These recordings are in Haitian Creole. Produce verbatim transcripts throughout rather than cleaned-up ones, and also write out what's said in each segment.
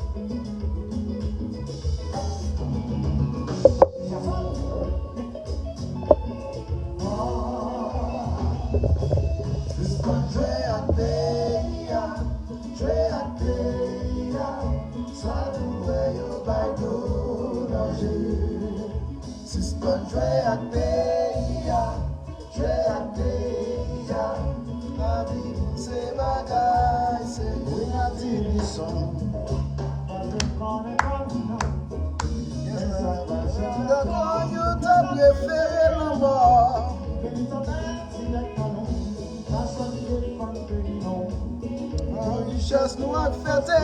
Sispann jwe ak peyi a, jwe ak peyi a, sa nou wè yo bay nou danje. Sispann jwe ak peyi a, jwe ak peyi a, lavi nou se bagay serye. Renatinison. Dakò, yo ta prefere lanmò. Richès nou ak fète.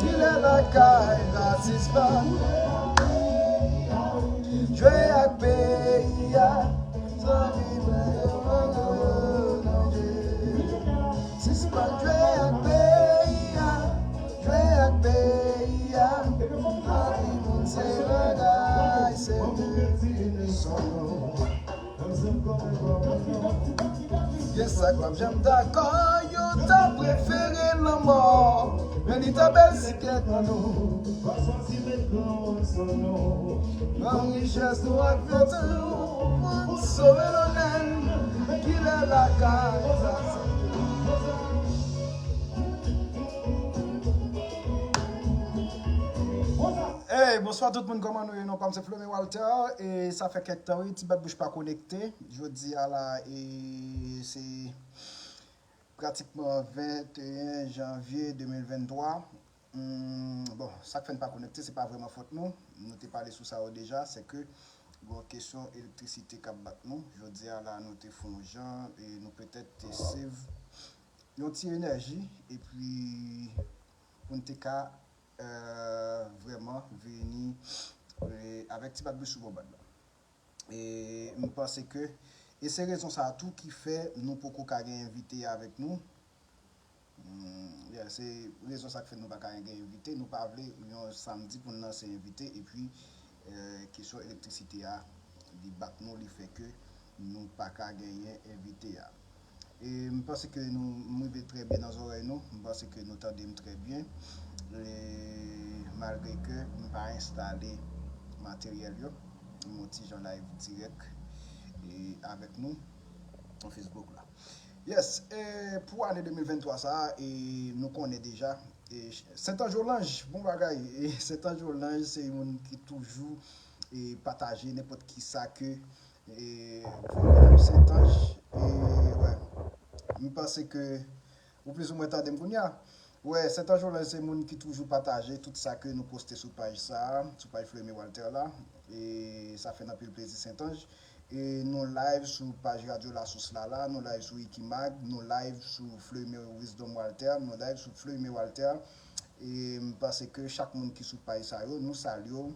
Kilè lakay rasis pa. Jwe ak peyi a. Zanmi mwen yo, mwen yo, manje. Sispann jwe ak peyi a. Jwe ak peyi a. Lavi moun se bagay serye. Son nou. Gen sa k p ap janm dakò, yo ta prefere lanmò. Men li ta bèl si kèk nan nou. Nan richès nou ak fèt nou, moun sove lonè n, kilè lakay sa. Hey, bonswa tout moun, kòman nou ye? Non pa m se Fleury Walter, e sa fè kèk tan, wi, Ti Bat Bouch pa konekte. Jodi a la, e se pratikman venteyen janvye de mil venntwa. Hmm, bon, sa k fè n pa konekte, se pa vrèman fòt nou. Nou te pale sou sa yo deja, se ke, bon, kesyon elektrisite k ap bat nou. Jodi a la, nou te fè yon jan, e nou petèt te save yon ti enèji, epi pou n te ka, e, vrèman vini, e, avèk Ti Bat Bouch sou bò bad la. E m panse ke, e se rezon sa a tou ki fè nou poko ka gen envite avèk nou. Hmm, yeah, se rezon sa k fè nou pa ka gen envite. Nou pa vle yon samdi pou n lanse envite, epi, e, kesyon elektrisite a, li bat nou, li fè ke nou pa ka genyen envite a. E m panse ke nou, m rive trè byen nan zòrèy nou. M panse ke nou tande m trè byen. E malgre ke m pa enstale materyèl yo, m yon ti jan live dirèk e avèk nou nan Facebook la. Yes, e pou ane de mil venntwa sa a, e nou konnen deja, e Sentanj Olanj, bon bagay. E Sentanj Olanj se yon moun ki toujou, e, pataje nenpòt ki sa ke, e, pou Sentanj, e, wè. M panse ke ou plizoumwen tande m kounye a. Wè, Sentanj Olanj se moun ki toujou pataje tout sa ke nou poste sou paj sa a, sou paj Fleury Walter la. E sa fè n anpil plezi, Sentanj. E nou live sou paj Radyo Lasous la la, nou live sou Ikimag, nou live sou Fleury Wisdom Walter, nou live sou Fleury Walter. E m panse ke chak moun ki sou paj sa yo, nou salye w.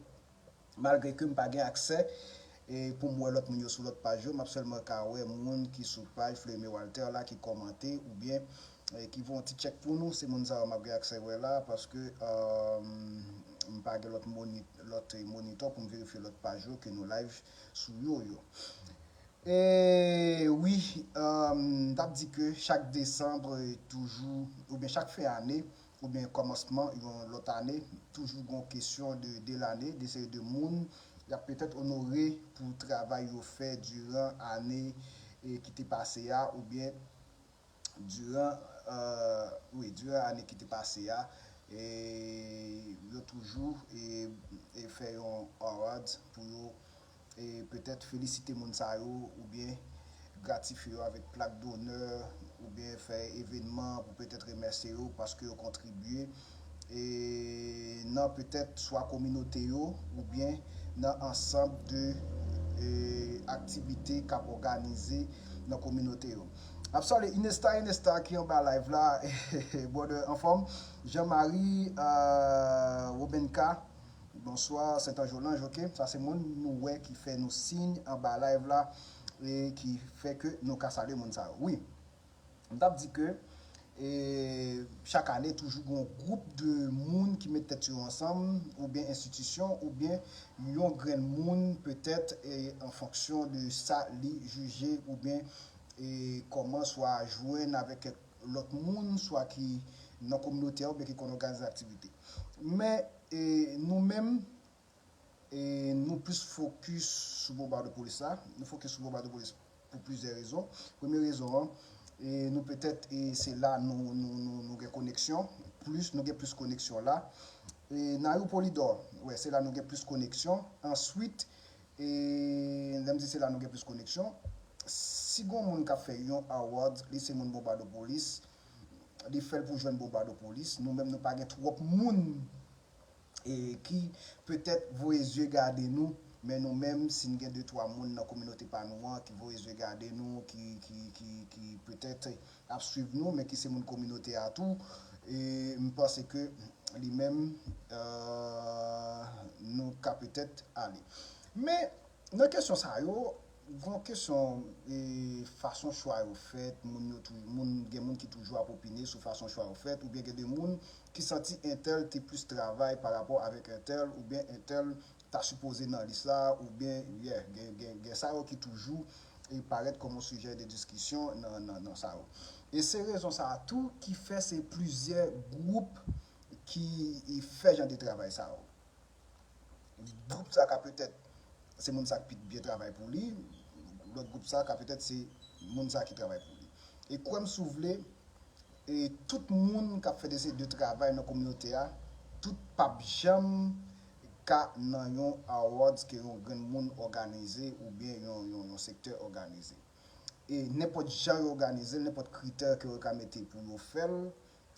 Malgre ke m pa gen aksè, e pou m wè lòt moun yo sou lòt paj yo, m ap sèlman ka wè moun ki sou paj Fleury Walter la ki kòmante oubyen, e ki voye yon ti tchèk pou nou. Se moun sa yo m ap gen aksè wè la, paske, e, m pa gen lòt moni-, lòt monitò pou m verifye lòt paj yo ke nou live sou yo yo. E wi, e, m t ap di ke chak desanm, e, toujou, oubyen chak fen ane, oubyen kòmansman yon lòt ane, toujou gon kesyon de, de lane, de seri de moun y ap petèt onore pou travay yo fè diran ane, e, ki te pase a, oubyen diran, e, wi, diran ane ki te pase a, e, yo toujou, e, e fè yon award pou yo, e, petèt felisite moun sa yo, oubyen gratifye yo avèk plak donè, oubyen fè evènman pou petèt remèsye yo paske yo kontribye, e, nan petèt swa kominote yo, oubyen nan ansanm de, e, aktivite k ap òganize nan kominote yo. Ap salye Inesta, Inesta ki anba live la. Brother, anfòm? Jean Marie, e, Robenka, bonswa, Sentanj Olanj, ok. Sa se moun nou wè ki fè nou siy anba live la e ki fè ke nou ka salye moun sa yo. Wi, m t ap di ke, e, chak ane, toujou gen yon gwoup de moun ki met tèt yo ansanm, oubyen enstitisyon, oubyen yon grenn moun, petèt, e, an fonksyon de sa li jije, oubyen, e, kòman swa jwenn avèk kèk lòt moun, swa ki nan kominote a oubyen ki konn òganize aktivite. Men, e, nou menm, e, nou plis fokis sou bonbado polis la. Nou fokis sou bonbado polis pou plizyè rezon. Premye rezon an, e, nou petèt, e, se la nou, nou, nou, nou gen koneksyon, plis, nou gen plis koneksyon la. E, Nayou Polidor, wè, se la nou gen plis koneksyon. Answit, e, lè m di se la nou gen plis koneksyon, si gon moun k ap fè yon award, li se moun bonbado polis, li fè l pou jwenn bonbado polis. Nou menm nou pa gen twòp moun e, ki petèt voye zye gade nou, men nou menm, si n gen de twa moun nan kominote pa nou an ki voye zye gade nou, ki, ki, ki, ki petèt ap swiv nou, men ki se moun kominote a tou, e m panse ke li menm, e, nou ka petèt ale. Men, nan kesyon sa yo, gon kesyon, e, fason chwa yo fèt, moun yo tou, moun, gen moun ki toujou ap opine sou fason chwa yo fèt, oubyen gen de moun ki santi entèl te plis travay pa rapò avèk entèl, oubyen entèl ta sipoze nan lis la, oubyen, yeah, gen, gen, gen sa yo ki toujou, e, parèt kòm yon sijè de diskisyon nan, nan, nan sa yo. E se rezon sa a tou ki fè se plizyè gwoup ki, e, fè jan de travay sa yo. Gwoup sa ka petèt se moun sa k pi byen travay pou li, lòt gwoup sa ka petèt se moun sa ki travay pou li. E kwè m si w vle, e tout moun k ap fè de seri de travay nan kominote a, tout p ap janm ka nan yon awards ke yon grenn moun òganize oubyen yon, yon, yon sektè òganize. E nenpòt jan yo òganize l, nenpòt kritè ke yo ka mete pou yo fè l,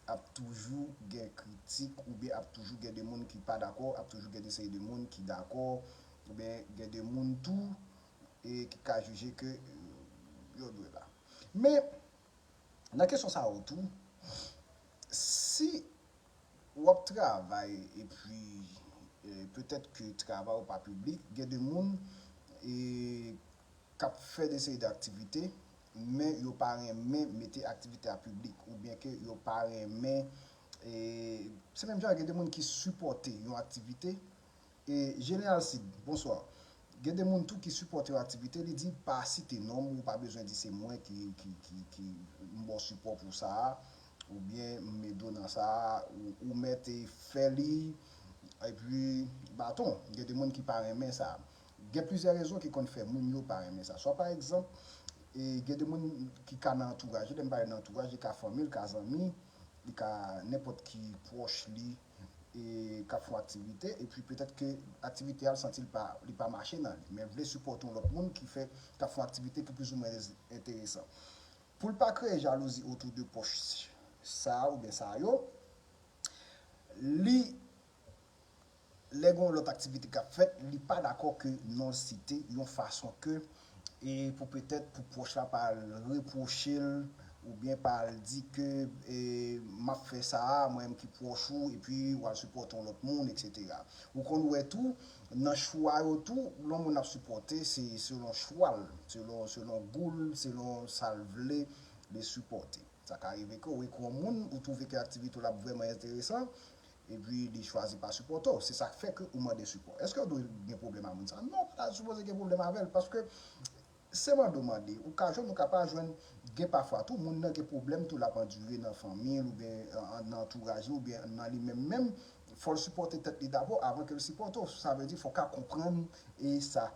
ap toujou gen kritik oubyen ap toujou gen de moun ki pa dakò, ap toujou gen de seri de moun ki dakò, oubyen gen de moun tou e ki ka jije ke, e, yo dwe la. Men, nan kesyon sa yo tou, si w ap travay epi, e, petèt ke travay ou pa piblik, gen de moun, e, k ap fè de seri de aktivite, men yo pa renmen mete aktivite a piblik, oubyen ke yo pa renmen, e, se menm jan gen de moun ki sipòte yon aktivite, e, Jeneral Sid, bonswa. Gen de moun tou ki sipòte yon aktivite, li di pa site non m, ou pa bezwen di se mwen ki, ki, ki, ki m ba w sipò pou sa a, oubyen m ede w nan sa a, ou, ou mèt fè li, epi baton. Gen de moun ki pa renmen sa. Gen plizyè rezon ki konn fè moun yo pa renmen sa. Swa pa egzanp, e, gen de moun ki ka nan antouraj li, lè m pale nan antouraj, li ka fanmi, li ka zanmi, li ka nenpòt ki pwòch li, e, k ap fè yon aktivite, epi petèt ke aktivite a l santi l pa, li pa mache nan li, men vle sipòte yon lòt moun ki fè, k ap fè yon aktivite ki plizoumwen enteresan. Pou l pa kreye jalouzi otou de pwòch sa a oubyen sa yo, li, lè gen yon lòt aktivite k ap fèt, li pa dakò ke non l site yon fason ke, e, pou petèt pou pwòch la pa al repwoche l oubyen pa al di ke, e, m ap fè sa a, mwen menm ki pwòch ou, epi w al sipòte yon lòt moun, etsetera. Ou konn wè tou, nan chwa yo tou, lè yon moun ap sipòte, se selon chwa l, selon, selon gou l, selon sa l vle, li sipòte. Sa ka rive ke w wè yon moun, ou twouve ke aktivite w la vrèman enteresan, epi li chwazi pa sipòte w. Se sa k fè ke ou mande sipò. Èske w dwe gen pwoblèm a moun sa? Non, ou pa ta sipoze gen pwoblèm avè l, paske se mande w mande. Ou ka jwenn, ou ka pa jwenn. Gen pafwa tou, moun nan gen pwoblèm tou, l ap andire nan fanmi l, oubyen, an, nan antouraj li, oubyen nan li menm menm. Fò l sipòte tèt li dabò avan ke l sipòte w. Sa vle di, fò w ka konprann e sa.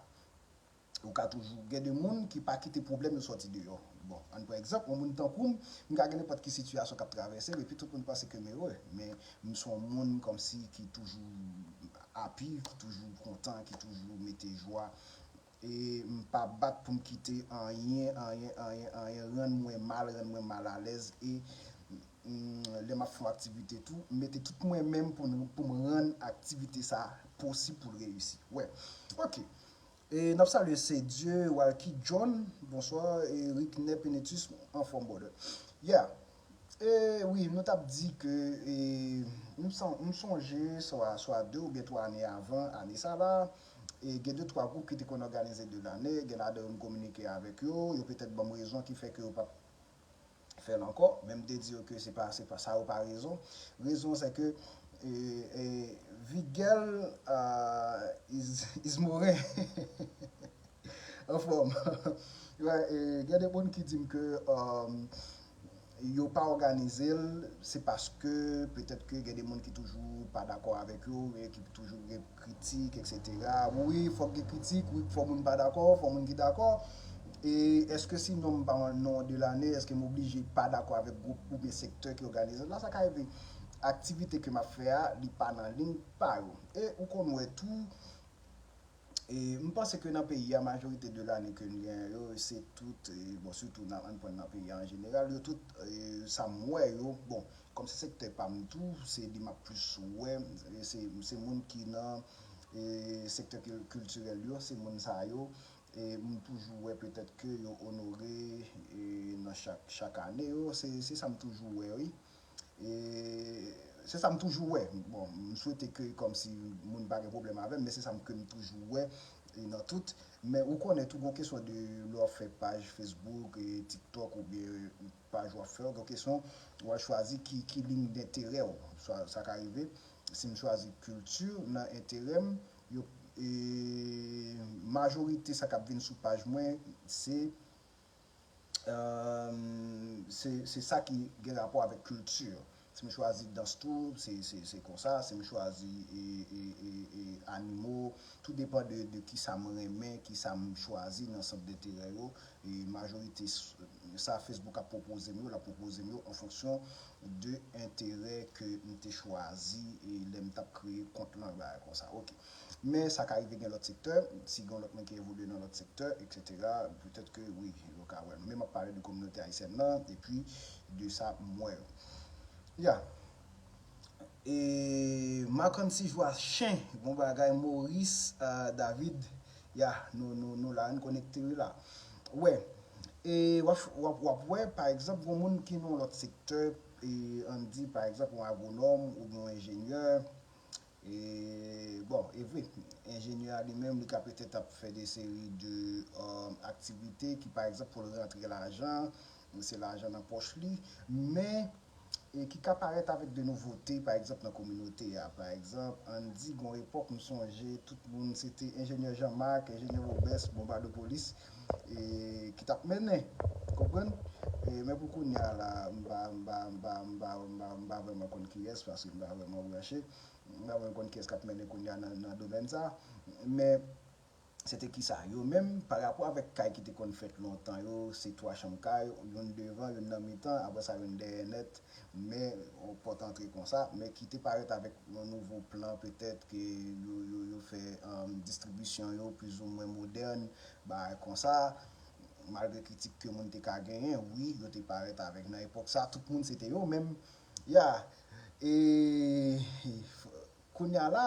Ou ka toujou gen de moun ki pa kite pwoblèm yo sòti deyò. Bon, ann pran egzanp, yon moun tankou m, m ka gen nenpòt ki sitiyasyon k ap travèse m, epi tout moun panse ke m ere. Men, m se yon moun kòmsi ki toujou happy, ki toujou kontan, ki toujou mete jwa. E m pa bat pou m kite anyen, anyen, anyen, anyen rann mwen mal, rann mwen malalèz. E, mm, lè m ap fè yon aktivite tou, m mete tout mwen menm pou m, pou m rann aktivite sa posib pou l reyisi. Wè. Ok. E n ap salye Sedye, Walky John, bonswa, e Rickner Penetus, anfòm, brother. Yeah. E wi, nou t ap di ke, e, m son-, m sonje swa, swa de oubyen twa ane avan, ane sa la, e gen de twa gwoup ki te konn òganize de lane, gen ladan yo m kominike avèk yo, yo petèt ban m rezon ki fè ke yo p ap fè l ankò, men m te di yo ke se pa, se pa sa yo pa rezon. Rezon se ke, e, e, Vigel, ah, is, is Morin. Anfòm. Wè, e, gen de moun ki di m ke, um, yo pa òganize l, se paske petèt ke gen de moun ki toujou pa dakò avèk yo, oubyen ki toujou gen kritik, et cetera. Wi, fòk gen kritik, wi, fò moun pa dakò, fò moun ki dakò. E èske si non m pa nan non de lane, èske m oblije pa dakò avèk gwoup oubyen sektè ki òganize l la? Sa ka rive. Aktivite ke m ap fè a, li pa nan liy pa yo. E ou konn wè tou, e m panse ke nan peyi a, majorite de lane ke n genyen yo, se tout, e, bon, sitou nan, ann pran nan peyi a an jeneral, yo tout, e, sa m wè yo, bon, kòm se sektè pa m tou, se li m ap plis wè, e se, se moun ki nan, e, sektè kil-, kiltirèl yo, se moun sa yo, e m toujou wè petèt ke yo onore, e, nan chak, chak ane yo, se, se sa m toujou wè, wi. E se sa m toujou wè. Bon, m swete ke kòmsi moun pa gen pwoblèm avè m, men se sa m, ke m toujou wè, e nan tout. Men ou konnen tou gon kesyon de lè w ap fè paj Facebook, e TikTok oubyen paj w ap fè, gon kesyon w al chwazi ki, ki liy denterè w. Sa, sa ka rive, si m chwazi kilti nan enterè m, yo, e majorite sa k ap vin sou paj mwen, se, e, se, se sa ki gen rapò avèk kilti. Si m chwazi dans tou, se, se, se konsa. Si m chwazi, e, e, e, e, animo, tou depann de, de kisa m renmen, kisa m chwazi nan sant denterè yo. E majorite s-, sa Facebook ap pwopoze m yo, l ap pwopoze m yo an fonksyon de enterè ke m te chwazi, e lè m t ap kreye kont lan, bagay konsa. Oke. Men sa ka rive gen lòt sektè, si gen lòt moun ki evolye nan lòt sektè, et cetera, petèt ke wi, yo ka wè l. Men m ap pale de kominote ayisyèn nan, epi de sa m wè yo. Ya. E Makansi Jwa Chen, bon bagay, Maurice, e, David, ya, nou, nou, nou la, n konekte wi la. Wè, e w ap, w ap, w ap wè, pa egzanp, gon moun ki nan lòt sektè, e ann di, pa egzanp, yon agwonòm oubyen yon enjenyè, e, bon, e vre, enjenyè a li menm, li ka petèt ap fè de seri de, e, aktivite ki, pa egzanp, pou l rantre lajan, se lajan nan pòch li, men, e ki ka parèt avèk de nouvote, pa egzanp, nan kominote a. Pa egzanp, ann di, gon epòk, m sonje, tout moun, se te enjenyè Jean Marc, enjenyè Robès, Bonbadopolis, e ki t ap mennen, konprann? E, men pou kounye a la, m pa, m pa, m pa, m pa, m pa, m pa vrèman konn kiyès, paske m pa vrèman branche. M pa vrèman konn kiyès k ap mennen kounye a nan, nan domèn sa. Men, se te kisa? Yo menm, pa rapò avèk kay ki te konn fèt lontan yo, se twa chanm kay, youn devan, youn nan mitan, apre sa youn dèyè nèt, men yon pòt antre konsa, men ki te parèt avèk yon nouvo plan, petèt ke yo, yo, yo fè, e, distribisyon yo plizoumwen modèn, bagay konsa. Malgre kritik ke moun te ka genyen, wi, yo te parèt avèk. Nan epòk sa, tout moun se te yo menm. Ya, e kounye a la,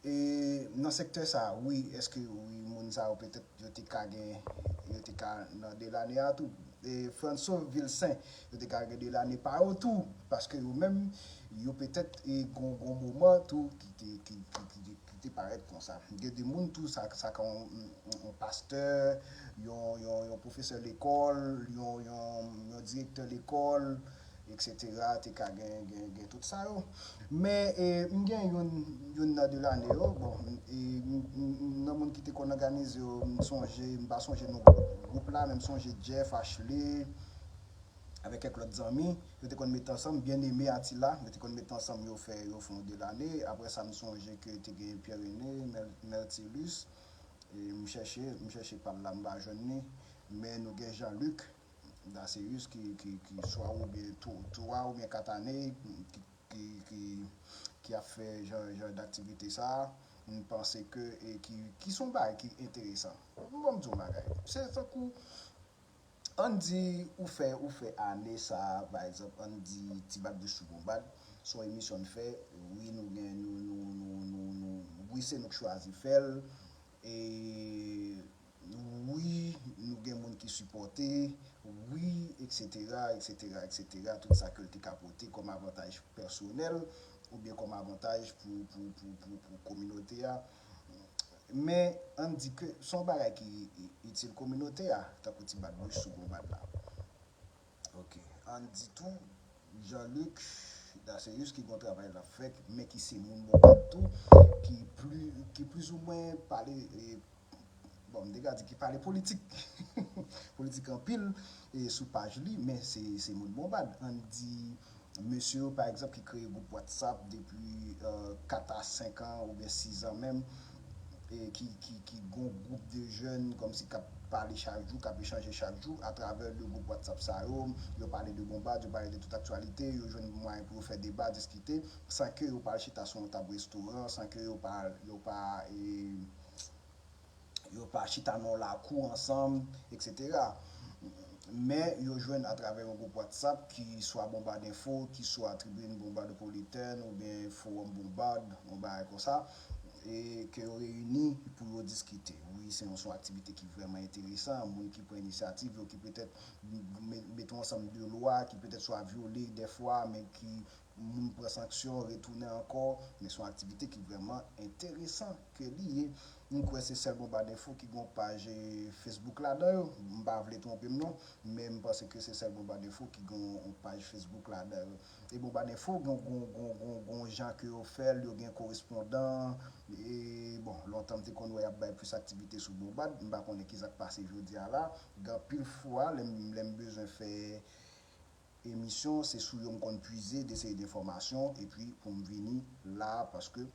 e nan sektè sa, wi, èske, wi, moun sa yo petèt yo te ka gen, yo te ka nan de lane a tou? E Franso Vilsen, yo te ka gen de lane pa yo tou, paske yo menm, yo petèt, e gon, gon moman tou ki te, ki, ki, ki, ki te parèt konsa. Gen de moun tou, sa, sa ka yon, yon, yon pastè, yon, yon, yon pwofesè lekòl, yon, yon, yon direktè lekòl, et cetera, te ka gen, gen, gen tout sa yo. Men, e, m gen youn, youn nan de lane yo, bon, e, m, m, m, nan moun ki te konn òganize yo, m sonje, m pa sonje non gwoup, gwoup la, men m sonje Jeff, Ashley, avèk kèk lòt zanmi, yo te konn met ansanm, Bien-Aimé Attila, yo te konn met ansanm, yo fè, yo fè yon de lane. Apre sa, m sonje ke te gen Pierre René, Mel-, Meltilus, e m chèche, m chèche pa l la, m pa jwenn li, men nou gen Jean-Luc Dacéus ki, ki, ki swa oubyen tou, twa oubyen kat ane, ki, ki, ki, ki ap fè jan, jan daktivite sa a. M panse ke, e ki, ki se yon bagay ki enteresan. Bon, m di yon bagay. Se tankou, ann di ou fè, ou fè ane sa a, pa egzanp, ann di Ti Bat Bouch sou Bon Bat, se yon emisyon n fè, wi, nou gen, nou, nou, nou, nou, nou, wi, se nou k chwazi fè l, e wi, nou gen moun ki sipòte, wi, et cetera, et cetera, et cetera, tout sa ke l te ka pote kòm avantaj pèsonèl oubyen kòm avantaj pou, pou, pou, pou, pou kominote a. Men, ann di ke se yon bagay ki i-, itil kominote a, tankou Ti Bat Bouch sou Bon Bat la. Oke. Ann di tou, Jean-Luc Dacéus ki gon travay l ap fè, men ki se moun Bon Bat tou, ki pli, ki plizoumwen pale, e, bon, m te ka di ki pale politik. politik anpil e sou paj li, men se se moun Bonbad. Ann di mesye yo, pa egzanp, ki kreye gwoup WhatsApp depi kat a senk an oubyen sis an menm, e ki, ki, ki gon gwoup de jèn kòmsi k ap pale chak jou, k ap echanje chak jou atravè de gwoup WhatsApp sa yo. Yo pale de Bonbad, yo pale de tout aktyalite, yo jwenn mwayen pou yo fè deba, diskite, san ke yo pa al chita sou yon tab restoran, san ke yo pa, yo pa, e, yo pa chita nan yon lakou ansanm, et cetera. Men yo jwenn atravè yon gwoup WhatsApp ki swa Bonbad Info, ki swa Tribune Bonbadopolitèn oubyen Forum Bonbad, yon bagay konsa, e ke yo reyini pou yo diskite. Wi, se yon, se yon aktivite ki vrèman enteresan. Moun ki pran inisyativ yo, ki petèt me- mete yon ansanm de lwa ki petèt swa vyole dèfwa, men ki moun pran sanksyon, retounen ankò, men se yon aktivite ki vrèman enteresan ke li ye. M kwè se sèl Bonbad Info ki gen yon paj, eh, Facebook ladan yo. M pa vle twonpe m non, men m panse ke se sèl Bonbad Info ki gen yon paj Facebook ladan yo. E Bonbad Info gen, gen, gen, gen, gen yon jan ke yo fè l, yo gen korespondan, e bon, lontan m te konn wè y ap bay plis aktivite sou Bonbad, m pa konnen kisa k pase jodi a la. Gen anpil fwa, lè m, lè m bezwen fè emisyon, se sou yo m konn pwize de seri de enfòmasyon, epi pou m vini la, paske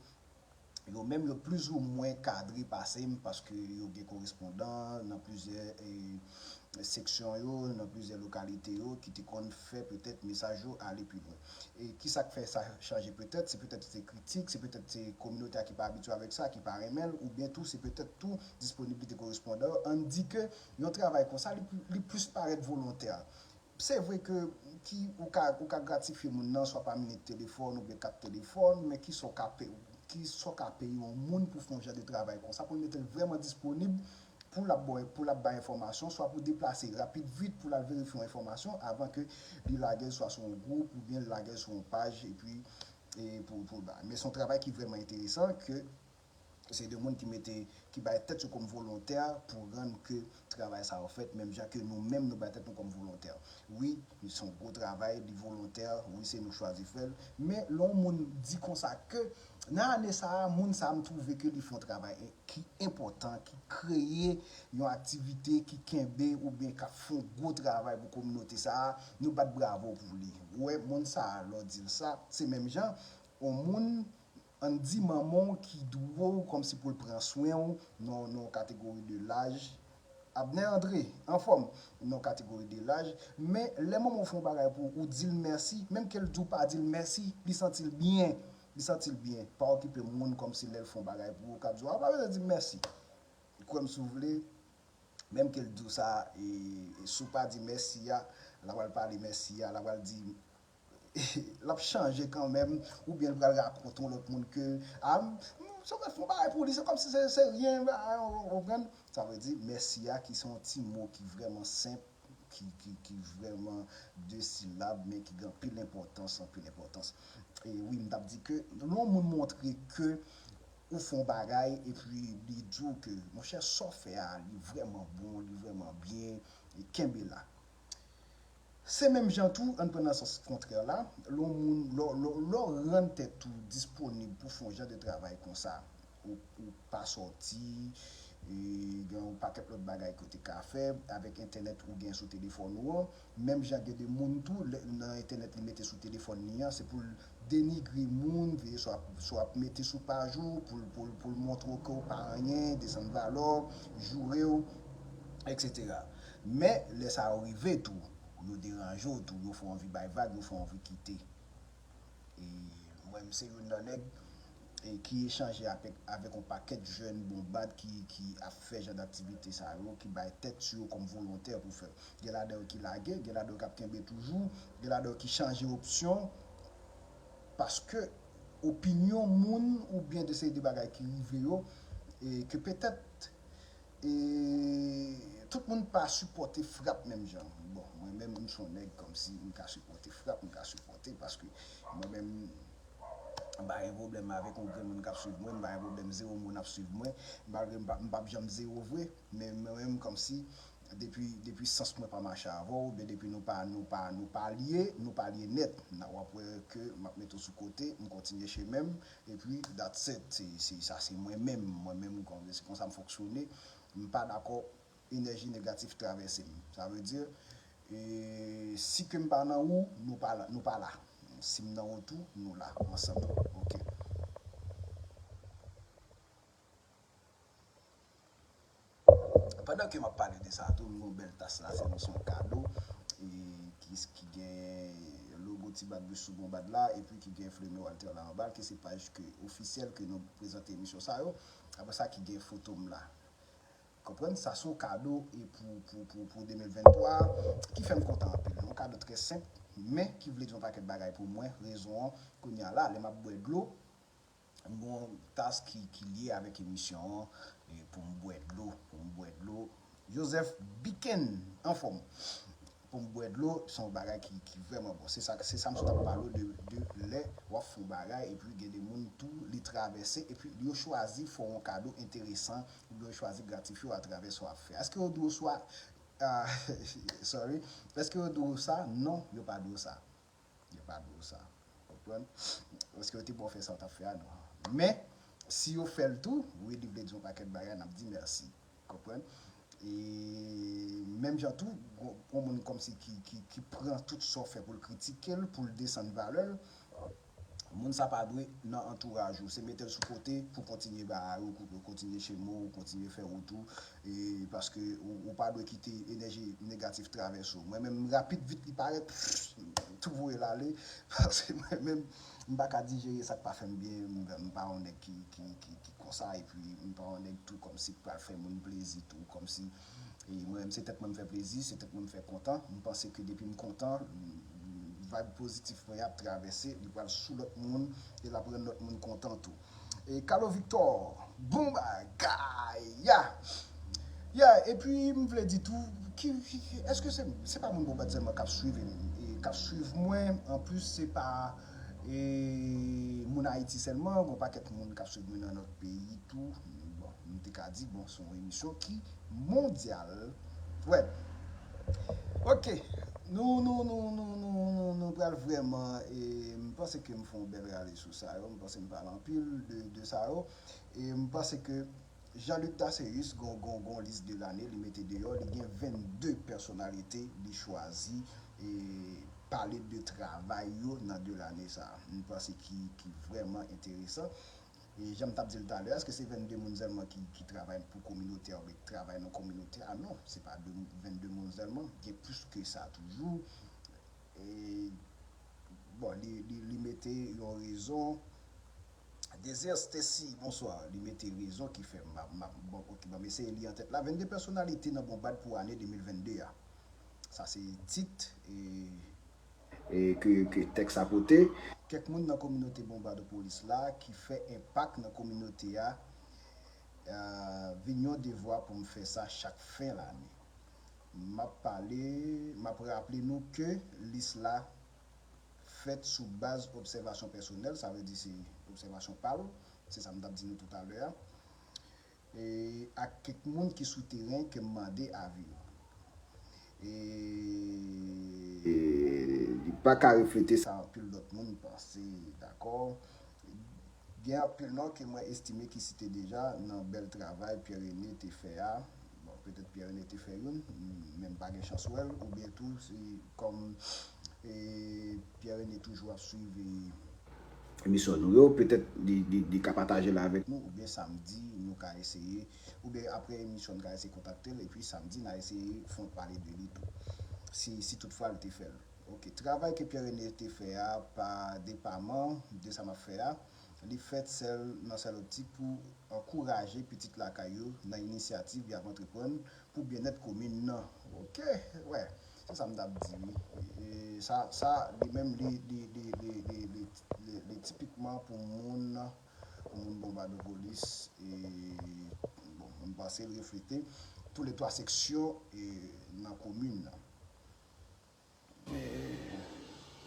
yo menm yo plizoumwen kadre pase m, paske yo gen korespondan nan plizyè, eh, seksyon yo, nan plizyè lokalite yo, ki te konn fè petèt mesaj yo ale pi lwen. E kisa k fè sa chanje petèt? Se petèt se kritik, se petèt se kominote a ki pa abitye avèk sa, ki pa renmen l, oubyen tou se petèt tou disponiblite korespondan yo. Ann di ke yon travay konsa, li, li plis parèt volontè. Se vre ke ki ou ka, ou ka gratifye moun nan, swa pa minit telefòn oubyen kat telefòn, men ki sa w ka peye, ki sa w ka peye yon moun pou fè yon jan de travay konsa, pou l mete l vrèman disponib pou l ap bay, pou l ap bay enfòmasyon, swa pou deplase rapid vit pou l al verifye yon enfòmasyon avan ke li lage l swa sou yon gwoup oubyen l lage l sou yon paj, epi, e pou, pou l bay. Men se yon travay ki vrèman enteresan ke se de moun ki mete, ki bay tèt yo kòm volontè pou rann ke travay sa yo fèt, menm jan ke nou menm nou bay tèt nou kòm volontè. Wi, se yon gwo travay, li volontè, wi, se nou chwazi fè l. Men lè yon moun di konsa ke nan ane sa a, moun sa a, m twouve ke li fè yon travay ki enpòtan, ki kreye yon aktivite ki kenbe oubyen k ap fè yon gwo travay pou kominote sa a, nou bat bravo pou li. Ou wè, moun sa a, lè w di l sa, se menm jan yon moun, ann di manman w ki dwe w kòmsi pou l pran swen w nan, nan yon kategori de laj. Abner André, anfòm, nan yon kategori de laj. Men lè manman w fè yon bagay pou ou, ou di l mèsi, menm ke l di w pa di l mèsi, li santi l byen. Li santi l byen. Pa okipe moun kòmsi lè l fè yon bagay pou ou, k ap di w, a, ou pa bezwen di m mèsi. Kwè m si w vle, menm ke l di w sa, e, e si w pa di mèsi a, l a pral pale mèsi a, l a pral di l ap chanje kanmenm, oubyen l pral rakonte yon lòt moun ke, a, m, m, sa w fè yon bagay pou li, se kòmsi se, se ryen, a, ou, ou konprann? Sa vle di, mèsi a, ki se yon ti mo ki vrèman senp, ki, ki, ki vrèman de silab, men ki gen anpil enpòtans, anpil enpòtans. E wi, m t ap di ke, lè yon moun montre ke ou fè yon bagay, epi li di w ke, monchè, sa w fè a, li vrèman bon, li vrèman byen, e kenbe la. Se menm jan tou, ann pran nan sans kontrè la, lè yon moun, lè, lè, lè w rann tèt ou disponib pou fè yon jan de travay konsa, ou, ou pa sòti, e gen yon pakèt lòt bagay ke w te ka fè, avèk entènèt ou gen sou telefòn ou an, menm jan gen de moun tou, lè, nan entènèt li mete sou telefòn li an, se pou l denigre moun, veye swa, swa ap mete sou paj ou, pou l, pou l, pou l montre w ke w pa anyen, desann valè w, joure w, et cetera. Men, lè sa yo rive tou, yo deranje w tou, yo fè w anvi bay vag, yo fè w anvi kite. E mwen, m se youn nan nèg, e ki echanje avèk, avèk yon pakèt jèn Bonbad ki, ki ap fè jan daktivite sa yo, ki bay tèt yo kòm volontè pou fè l. Gen ladan yo ki lage, gen ladan yo k ap kenbe toujou, gen ladan yo ki chanje opsyon, paske opinyon moun oubyen de seri de bagay ki rive yo, e ke petèt, e tout moun pa sipòte frap menm jan. Bon, mwen menm, m se yon nèg kòmsi m ka sipòte frap, m ka sipòte, paske mwen menm, m pa gen pwoblèm avèk yon grenn moun k ap swiv mwen, m pa gen pwoblèm zewo moun ap swiv mwen, malgre m p ap, m p ap janm zewo vre, men mwen menm kòmsi depi, depi sans mwen pa mache avè w, oubyen depi nou pa, nou pa, nou pa lye, nou pa lye nèt, n a, w ap wè ke m ap mete w sou kote, m kontinye chemen m, epi that's it, se, se, sa se mwen menm, mwen menm, kon, se konsa m fonksyone, m pa dakò enèji negatif travèse m. Sa vle di, e, si ke m pa nan ou, nou pa la, nou pa la. Si m nan ou tou, nou la, ansanm. Ok. Pandan ke m ap pale de sa tou, m gen yon bèl tas la, se yon, se yon kado, e, ki, ki gen logo Ti Bad Blues sou bon bad la, epi ki gen Fleury Walter la anba l, ki se paj ke ofisyèl ke nou prezante emisyon sa yo. Apre sa, ki gen foto m la. Konprann? Sa se yon kado e pou, pou, pou, pou de mil venntwa ki fè m kontan anpil. Yon kado trè senp, men ki vle di yon pakèt bagay pou mwen. Rezon an, kounye a la, lè m ap bwè dlo, m gen yon tas ki, ki lye avèk emisyon an, e pou m bwè dlo, pou m bwè dlo. Joseph Biken anfòm. Pou m bwè dlo, se yon bagay ki, ki vrèman bon. Se sa, se sa m sot ap pale w de, de lè w ap fè yon bagay, epi gen de moun tou, li travèse, epi yo chwazi fè w yon kado enteresan, oubyen yo chwazi gratifye w atravè sa w ap fè. Èske yo di w sa? Ah, sorry. Èske yo di w sa? Non, yo pa di w sa. Yo pa di w sa. Konprann? Èske yo te ba w fè sa w t ap fè a? Non. Men, si yo fè l tou, wi, li vle di yon pakèt bagay, n ap di mèsi. Konprann? E menm jan tou, gon, gon moun kòmsi ki, ki, ki pran tout sa w fè pou l kritike l, pou l desann valè l, moun sa pa dwe nan antouraj ou. Se mete l sou kote pou kontinye bagay ou, pou kontinye chemen w, kontinye fè wout ou. E paske ou, ou pa dwe kite enèji negatif travèse w. Mwen menm, rapid, vit, li parèt, pff, tou voye l ale. Paske mwen menm, m pa ka dijere sa k pa fè m byen. M, m pa yon nèg ki, ki, ki, ki konsa. Epi m pa yon nèg tou kòmsi k pral fè moun plezi tou. Kòmsi, e mwen menm, se tèt mwen m fè plezi, se tèt mwen m fè kontan. M panse ke depi m kontan, vibe pozitif mwen ap travèse, li pral sou lòt moun, e l ap rann lòt moun kontan tou. E Carlo Victor, bon bagay, ya! Ya, epi m vle di tou, ki, ki, ki, èske se, se pa moun Bonbad sèlman k ap swiv, e, k ap swiv mwen, anplis se pa, e, moun Ayiti sèlman, gon pakèt moun k ap swiv mwen nan lòt peyi tou. Bon, m te ka di, bon, se yon emisyon ki mondyal. Wè. Ok. Nou, nou, nou, nou, nou, nou, nou pral vrèman, e, m panse ke m fè yon bèl rale sou sa yo. M panse m pale anpil de, de sa yo. E m panse ke Jean-Luc Taceus gon, gon, gon lis de lane, li mete deyò, li gen vennde pèsonalite, li chwazi, e, pale de travay yo nan de lane sa. M panse ki, ki vrèman enteresan. E jan m t ap di l talè, èske se vennde moun sèlman ki, ki travay pou kominote a oubyen ki travay nan kominote a? Non, se pa de, vennde moun sèlman, gen plis ke sa toujou. E, bon, li, li, li mete yon rezon. Désir Stacy, bonswa. Li mete rezon ki fè m ap, m ap, bon, ok, ban m eseye li an tèt la. Vennde pèsonalite nan Bonbad pou ane de mil vennde a. Sa se tit, e, e ke, ke tèks la pote. Kèk moun nan kominote Bonbadopolis la ki fè enpak nan kominote a, e, vin yon devwa pou m fè sa chak fen lane. M ap pale, m ap raple nou ke lis la fèt sou baz obsèvasyon pèsonèl, sa vle di se obsèvasyon pa l, se sa m t ap di nou toutalè a. E, ak kèk moun ki sou teren ke m mande avi yo. E, e li pa ka reflete sa anpil lòt moun panse, dakò? Gen anpil non ke mwen estime ki site deja nan bèl travay Pierre René te fè a. Bon, petèt Pierre René te fè youn, men m pa gen chans wè l, oubyen tou, se kòm, e, Pierre René toujou ap swiv, e, emisyon nou yo, petèt li, li, li ka pataje l avèk nou, oubyen samdi, nou ka eseye, oubyen apre emisyon, nou ka eseye kontakte l, epi samdi, n a eseye fè yon pale de li tou, si, si toutfwa l te fè l. Ok, travay ke Pierre René te fè a, pa depaman de sa m ap fè a, li fèt sèl, nan sèl optik pou ankouraje pitit lakay yo nan inisyativ y ap antreprann pou byennèt komin nan. Ok, wè, se sa m t ap di, wi. E sa, sa, li menm, li, li, li tipikman pou moun, pou moun Bonbadopolis, e, bon, m panse l reflete tou le twa seksyon, e, nan komin nan.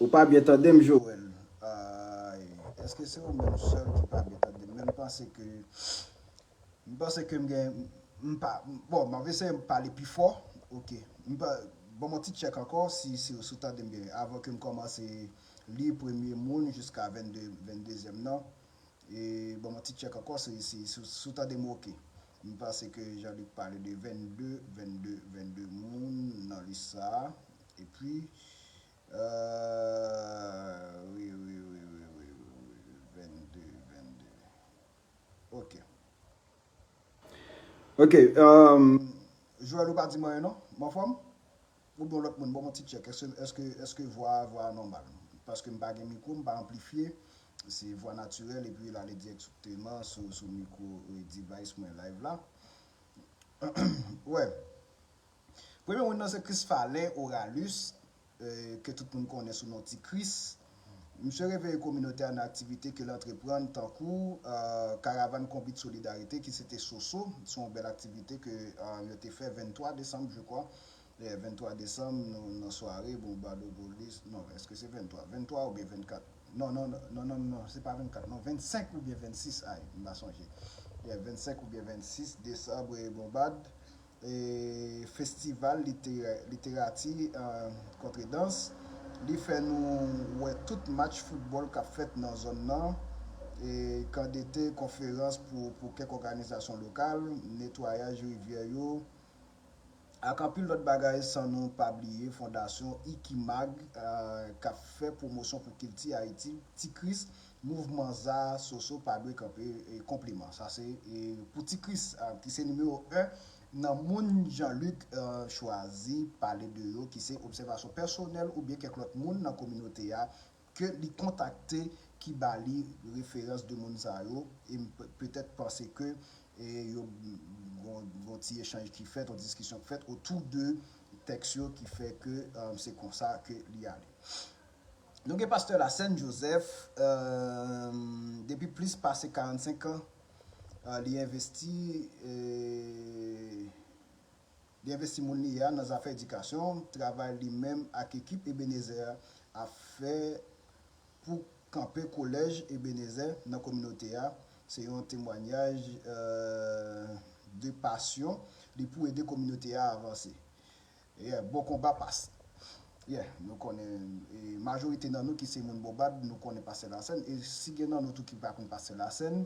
Ou pa byen tande m, Joel? Ay, èske se ou menm sèl ki pa byen tande m? Men m panse ke, m panse ke m gen, m pa, bon, m ap eseye pale pi fò. Ok. M pa, ban m yon ti tchèk ankò, si, si, si w tande m byen, avan ke m kòmanse li premye moun jiska vennde, venndezyèm nan. E ban m yon ti tchèk ankò, si, si, si, si w tande m ok. M panse ke Jean-Luc pale de vennde, vennde, vennde moun nan lis sa a. Epi, euh, wi, wi, wi, wi, wi, wi, vennde, vennde. Ok. Ok, euh, Joël, ou pa di mwen non? M anfòm? Oubyen yon lòt moun, ban m yon ti tchèk. Èske, èske, èske vwa, vwa a nòmal? Paske m pa gen mikwo, m pa anplifye. Se vwa natirèl, epi l ale dirèkteman sou, sou mikwo, e, device mwen live la. Wè. Premye moun nan se Chrisfalin Oralus, e, ke tout moun konnen sou non Ti Chris. Misye reveye kominote a nan aktivite ke l antreprann tankou, e, Karavàn Konbit Solidarite ki se te Soso. Se yon bèl aktivite ke, e, yo te fè venntwa desanm, je crois. Yeah, venntwa desanm, nou nan sware, Bonbad Obolis. Non, èske se venntwa? Venntwa oubyen vennkat? Non, non, non, non, non, non, se pa vennkat, non, vennsenk oubyen vennsis, ay, m pa sonje. Yeah, vennsenk oubyen vennsis desanm, e, Bonbad, e, festival litera-, literati, e, kontredans. Li fè nou wè tout match foutbòl k ap fèt nan zòn nan, e, kan dete, konferans pou, pou kèk òganizasyon lokal, netwayaj rivyè yo, ak anpil lòt bagay, san nou pa bliye fondasyon Ikimag, e, k ap fè pwomosyon pou kilti Ayiti. Ti Chris, mouvman za Soso pa dwe kanpe, e, konpliman. Sa se, e, pou Ti Chris, e, ki se nimewo en nan moun Jean-Luc, e, chwazi pale de yo, ki se obsèvasyon pèsonèl oubyen kèk lòt moun nan kominote a ke li kontakte, ki ba li referans de moun sa yo, e m pe-, petèt panse ke, e, yo, gon, gon ti echanj ki fèt, yon diskisyon ki fèt otou de tèks yo ki fè ke, e, se konsa ke li ale. Nou gen pastè Lasèn Joseph, e, depi plis pase karannsenk an, e, li envesti, e, li envesti moun li ye a nan zafè edikasyon, travay li menm ak ekip Ebenezer a fè pou kanpe kolèj Ebenezer nan kominote a. Se yon temwayaj, e, de pasyon li pou ede kominote a avanse. Yeah, bon konba, pas. Yeah, nou konnen, e, majorite nan nou ki se moun Bonbad, nou konnen pastè Lasèn. E si gen nan nou tou ki pa konn pastè Lasèn,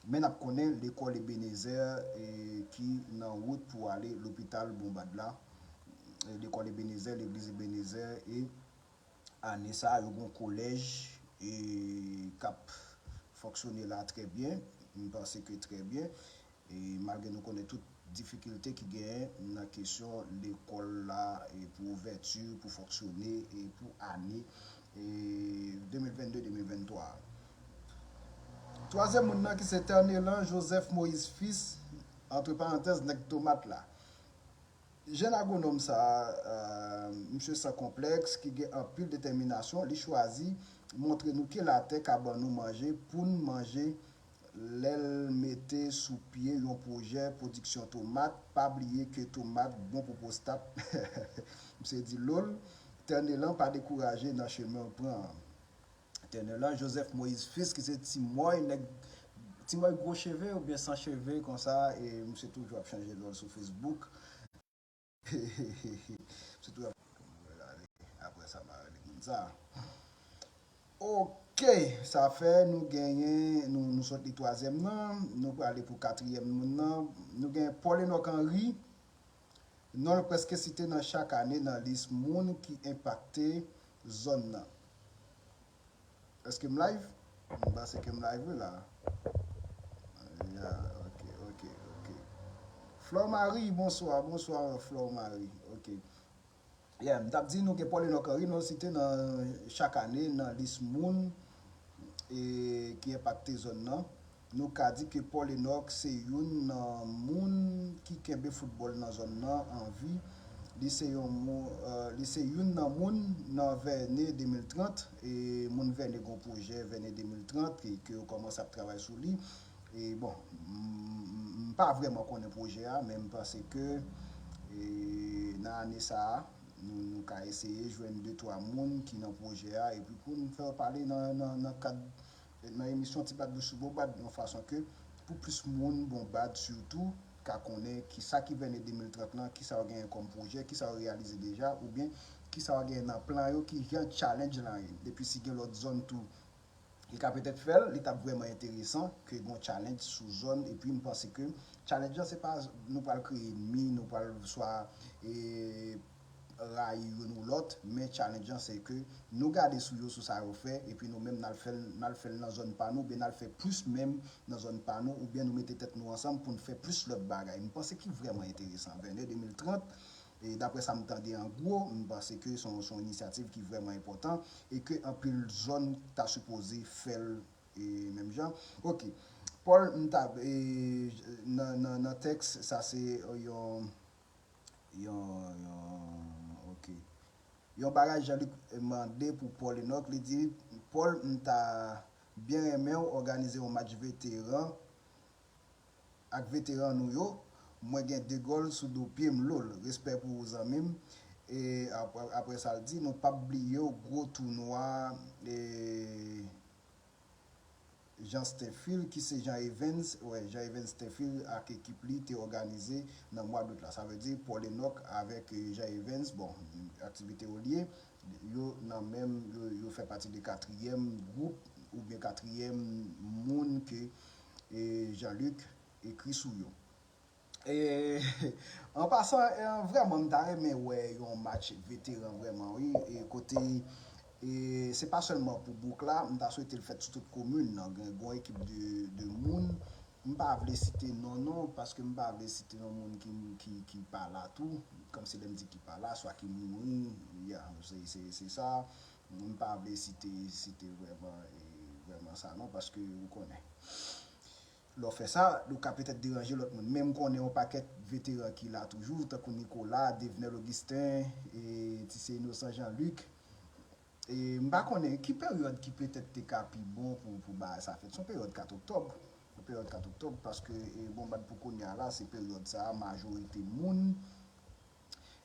men n ap konnen lekòl Ebenezer, e, ki nan wout pou ale lopital Bonbad la. E, lekòl Ebenezer, legliz Ebenezer, e ane sa a, yo gen yon kolèj, e, k ap fonksyone la trè byen. M panse ke trè byen. E malgre nou konnen tout difikilte ki genyen nan kesyon lekòl la, e pou ouvèti, pou fonksyone, e pou ane, e de mil vennde, de mil venntwa a. Twazyèm moun nan ki se Ternelan Joseph Moïse Fils, antre parantèz, nèg tomat la. Jèn agwonòm sa a, e, misye san konplèks, ki gen anpil detèminasyon, li chwazi montre nou ke latè ka ban nou manje pou n manje lè l mete sou pye yon pwojè pwodiksyon tomat. Pa bliye ke tomat bon pou pwostat. Misye di lol. Ternelan pa dekouraje nan chemen w pran an. Ternelan Joseph Moïse Fils ki se ti mòy nèg, ti mòy gwo cheve oubyen san cheve konsa, e misye toujou ap chanje lol sou Facebook. Misye toujou ap, apre sa, m a rele moun sa. Ok, sa fè nou genyen, nou, nou sot li twazyèm nan, nou prale pou katriyèm moun nan. Nou gen Paul Enoch Henry, non l prèske site nan chak ane nan lis moun ki enpakte zòn nan. Èske m live? M panse ke m live wi la. Ya, ok, ok, ok. Flore Marie, bonswa, bonswa, Flore Marie. Ok. Yeah, m t ap di nou gen Paul Enoch Henry, nou site nan chak ane nan lis moun, e, ki enpakte zòn nan. Nou ka di ke Paul Enoch se youn nan moun ki kenbe foutbòl nan zòn nan an vi. Li se yon mou-, e, li se youn nan moun nan Vène de mil trant, e moun Vène gen yon pwojè Vène de mil trant ke, ke yo kòmanse ap travay sou li. E bon, m, m, m pa vrèman konnen pwojè a, men m panse ke, e, nan ane sa a, nou, nou ka eseye jwenn de twa moun ki nan pwojè a, epi pou n fè yo pale nan, nan, nan kad, nan emisyon Ti Bat Bouch sou Bonbad, yon fason ke pou plis moun Bonbad sitou ka konnen kisa ki Vène de mil trant lan, kisa yo genyen kòm pwojè, kisa yo reyalize deja, oubyen kisa yo genyen nan plan yo, ki jan challenge lan ye. Epi si gen lòt zòn tou, li ka petèt fè l, li t ap vrèman enteresan ke gon challenge sou zòn, epi m panse ke Challenge lan se pa nou pral kreye enmi, nou pral swa e, rayi youn ou lòt, men challenge lan se ke nou gade sou yo, sou sa yo fè, epi nou menm n al fè l, n al fè l nan zòn pa nou, oubyen n al fè plis menm nan zòn pa nou, oubyen nou mete tèt nou ansanm pou n fè plis lòt bagay. M panse ki vrèman enteresan. Vènè de mil trant, e daprè sa m tande an gwo, m panse ke se yon, se yon inisyativ ki vrèman enpòtan e ke anpil zòn ta sipoze fè l e, menm jan. Ok. Paul, m ta, e, nan, nan, nan tèks, sa se yon, yon, yon, ok. Yon bagay Jean-Luc mande pou Paul Enoch, li di, Paul, m ta byen renmen w òganize yon match veteran ak veteran nou yo. Mwen gen de gòl sou do pye m, lol. Respè pou ou, zanmi m. E apre, apre sa, l di, nou p ap bliye w, gwo tounwa, e, Jean Stenfil, ki se Jean Evens, wè, Jean Evens Stenfil ak ekip li te òganize nan mwa dout la. Sa vle di, Paul Enoch avèk, e, Jean Evens, bon, aktivite yo lye, yo nan menm, yo, yo fè pati de katriyèm gwoup oubyen katriyèm moun ke, e, Jean-Luc ekri sou yo. E, an pasan, e, vrèman, m ta renmen wè yon match veteran vrèman, wi. E kote, e, se pa sèlman pou bouk la, m ta swete l fèt sou tout komin nan. Gen, gen yon ekip de, de moun, m pa vle site non, non, paske m pa vle site yon moun ki, ki, ki pa la tou, kòmsi lè m di ki pa la, swa ki mouri, ya, se, se, se sa. M pa vle site, site vrèman, e, vrèman sa non, paske ou konnen. Lè w fè sa, ou ka petèt deranje lòt moun. Men m konnen yon pakèt veteran ki la toujou, tankou Nicolas, Devenel Augustin, e Ti Se Inosan Jean-Luc. E m pa konnen ki peryòd ki petèt te ka pi bon pou, pou bagay sa fèt. Se yon peryòd kat oktòb. Yon peryòd kat oktòb, paske, e, Bonbad pou kounye a la, se peryòd sa a, majorite moun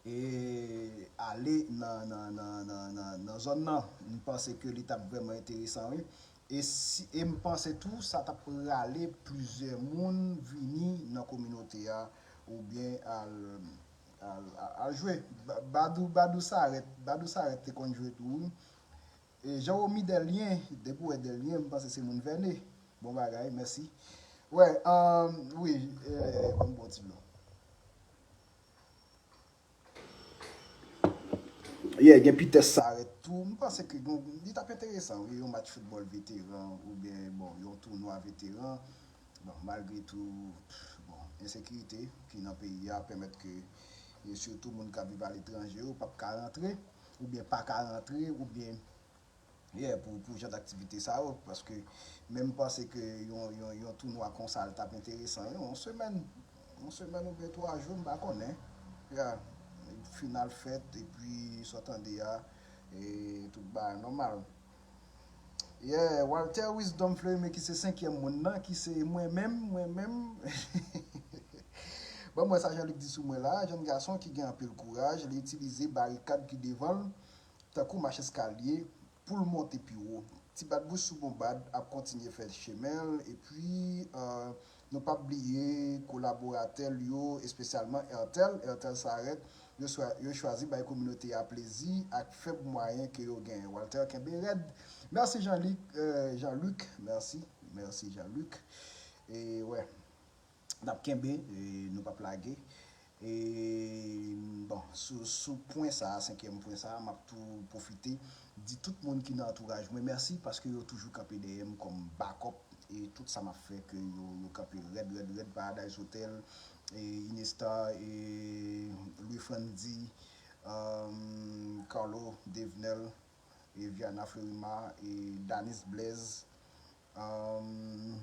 e ale nan, nan, nan, nan, nan, nan zòn nan. M panse ke li t ap vrèman enteresan, wi. E, si, e m panse tou, sa t ap rale plizyè moun vini nan kominote a, oubyen al, al, al, al jwe. Ba-, Badou, Badou Sarèt, Badou Sarèt te konn jwe tou, wi. E Jean Romy Delien, depi w wè Delien, m panse se moun Vène. Bon bagay, mèsi. Wè, um, wi, e, ban m bon ti dlo. Yeah, gen Pitès Sarèt tou. M panse ke gen, li t ap enteresan, wi, yon match foutbòl veteran oubyen, bon, yon tounwa veteran. Bon, malgre tou, bon, ensekirite ki nan peyi a pèmèt ke, e sitou moun k ap viv aletranje yo, p ap ka rantre, oubyen pa ka rantre, oubyen, yeah, pou, pou jan d aktivite sa yo, paske menm panse ke yon, yon, yon tounwa konsa, l t ap enteresan, yon semèn, yon semèn oubyen twa jou, m pa konnen. Yeah, final fèt, epi sa w tande a, e tout bagay nòmal. Yeah, Walter Wisdom Fleurimé ki se senkyèm moun nan, ki se mwen menm, mwen menm. Bon, mwen sa Jean-Luc di sou mwen la, jèn gason ki gen anpil kouraj, li itilize barikad ki devan l, tankou mach eskalye, pou l monte pi wo. Ti Bad Bouch sou Bonbad ap kontinye fè chemen l, epi, e, nou p ap bliye kolaboratè l yo, espesyalman Airtel, Airtel Sarèt, yo, swa, yo chwazi bay kominote a plezi ak fèb mwayen ke yo genyen. Walter, kenbe rèd. Mèsi Jean-Luc, e, Jean-Luc, mèsi, mèsi Jean-Luc. E, wè, n ap kenbe, e, nou p ap lage. E, bon, sou, sou pwen sa a, senkyèm pwen sa a, m ap tou pwofite di tout moun ki nan antouraj mwen mèsi, paske yo toujou kanpe dèyè m kòm bakòp, e tout sa m ap fè ke yo, yo kanpe rèd, rèd, rèd, Paradise Hotel, e Inesta, e Louis Frandy, um, Carlo Devenel, e Viana Fleurima, e Danis Blaise, um,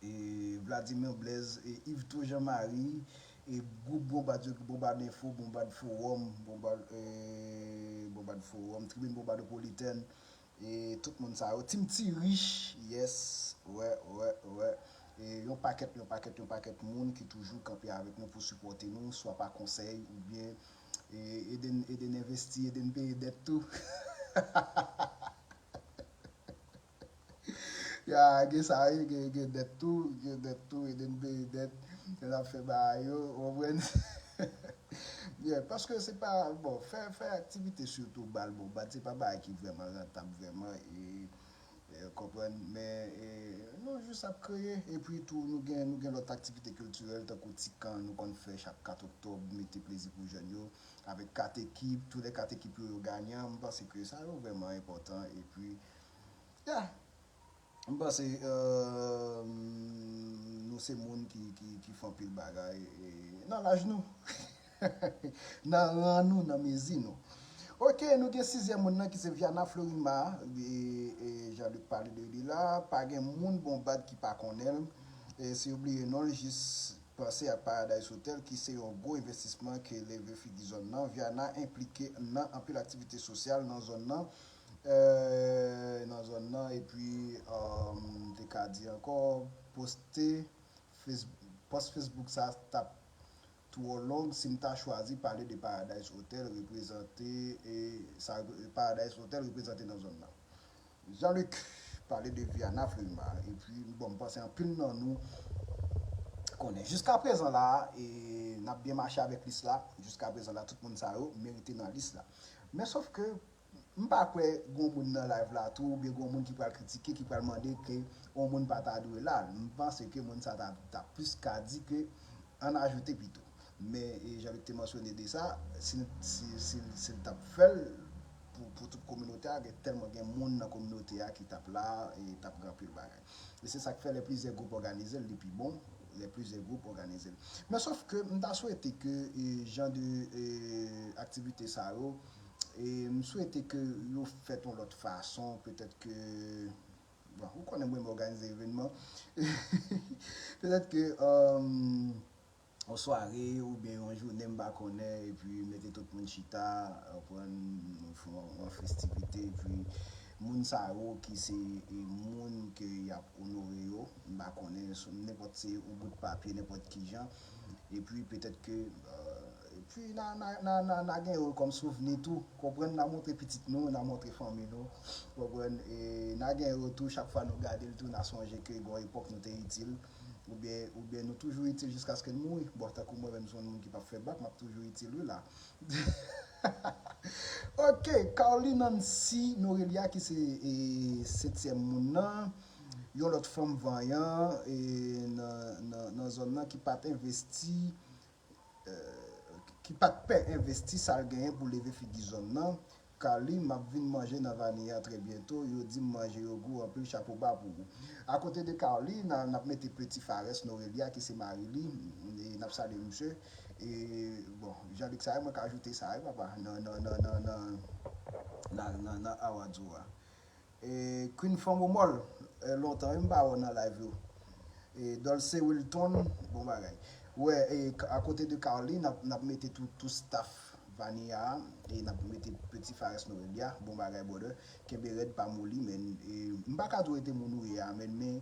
e Vladimir Blaise, e Yvetot Jean Marie, e gwoup Bonbad yo, Bonbad Info, Bonbad Forum, Bonbad, e Bonbad Forum, Tribune Bonbadopolitèn, e tout moun sa yo. Team Ti Rich, yes, wè, wè, wè. E yon pakèt, yon pakèt, yon pakèt moun ki toujou kanpe avèk nou pou sipòte nou, swa pa konsèy oubyen, e, ede n, ede n envesti, ede n peye dèt tou. Ya, gen sa, wi, gen, gen dèt tou, gen dèt tou, ede n peye dèt, lè n ap fè bagay yo, ou konprann? Yeah, paske se pa, bon, fè, fè aktivite sitou bal, bon, bal se pa bagay ki vrèman rantab, vrèman, e, e, konprann, men, e, Nou jis ap kreye, epi tou nou gen, nou gen lòt aktivite kiltirèl, tankou ti kan nou konn fè chak kat oktòb, mete plezi pou jèn yo, avèk kat ekip, tou lè kat ekip yo, yo ganyan, m panse ke sa yo vrèman enpòtan, epi, ya, m panse, euh, nou se moun ki, ki, ki fè anpil bagay, e, nan laj nou. Nan ran nou, nan mezi nou. Ok, nou gen sizyèm moun nan ki se Viana Florima. E, e Jean-Luc pale de li la. Pa gen moun Bonbad ki pa konnen l. E si w bliye non l, jis panse ak Paradise Hotel, ki se yon gwo envestisman ke leve figi zòn nan. Viana enplike nan anpil aktivite sosyal nan zòn nan. E, nan zòn nan, epi, um, te ka di ankò, poste Facebook, post Facebook sa t ap twò long si m ta chwazi pale de Paradise Hotel reprezante, e sa Paradise Hotel reprezante nan zòn nan. Jean-Luc pale de Viana Florima, epi, bon, m panse anpil nan nou konnen. Jiska prezan la, e n ap byen mache avèk lis la. Jiska prezan la, tout moun sa yo merite nan lis la. Men sòf ke m pa kwè gon moun nan live la tou, oubyen gon moun ki pral kritike, ki pral mande ke yon moun pa ta dwe la. M panse ke moun sa ta, ta plis ka di ke ann ajoute pito. Men, e, Jean-Luc te mansyone de sa, si, si, si, si l t ap fè l pou, pou tout kominote a, gen tèlman gen moun nan kominote a ki t ap la, e t ap gen anpil bagay. E se sa k fè lè plizyè gwoup òganize l, li pi bon, lè plizyè gwoup òganize l. Men sòf ke m ta swete ke, e, jan de, e, aktivite sa yo, e m swete ke yo fèt yon lòt fason, petèt ke, bon, ou konnen mwen m òganize evènman. Petèt ke, um, yon sware oubyen yon jounen m pa konnen, epi mete tout moun chita, pran yon, yon festivite, epi moun sa yo ki se, e, moun ke y ap onore yo, m pa konnen, sou nenpòt se yon bout papye, nenpòt ki jan, epi petèt ke, euh, epi n a, n a, n a, n a, n a gen yo kòm souvni tou, konprann, n a montre pitit nou, n a montre fanmi nou, konprann, e n a gen yo tou, chak fwa nou gade l tou, n a sonje ke gon epòk nou te itil, oubyen, oubyen nou toujou itil jiskaske n mouri. Bon, tankou mwen menm, se yon moun ki p ap fè bak, m ap toujou itil wi la. Ok, Carly Nancy Norelia ki se, e, setyèm moun nan, yon lòt fanm vanyan, e, nan, nan, nan zòn nan ki pa t envesti, e, ki pa t pè envesti sa l genyen pou leve figi zòn nan. Carly, m ap vin manje nan Vanilla trè byento. Yo di m manje yo gou anpil, chapo ba pou ou. Akote de Carly, n a, n ap mete Petit Fares Norelia, ki se mari li, e n ap salye misye. E, bon, Jean-Luc sa, mwen ka ajoute sa, wi, papa, nan, nan, nan, nan, nan, nan, nan, nan awadou a. E, Queen Fanm Omòl, e, lontan, wi, m pa wè w nan live yo. E, Dolce Wilton, bon bagay. Wè, e, k-, akote de Carly, n ap, n ap mete tout, tout staff Vanilla a, e n ap mete Petit Fares Norelia, bon bagay, brother. Kenbe rèd, pa moli, men, e, m pa ka di w rete moun ou ye a, men, men,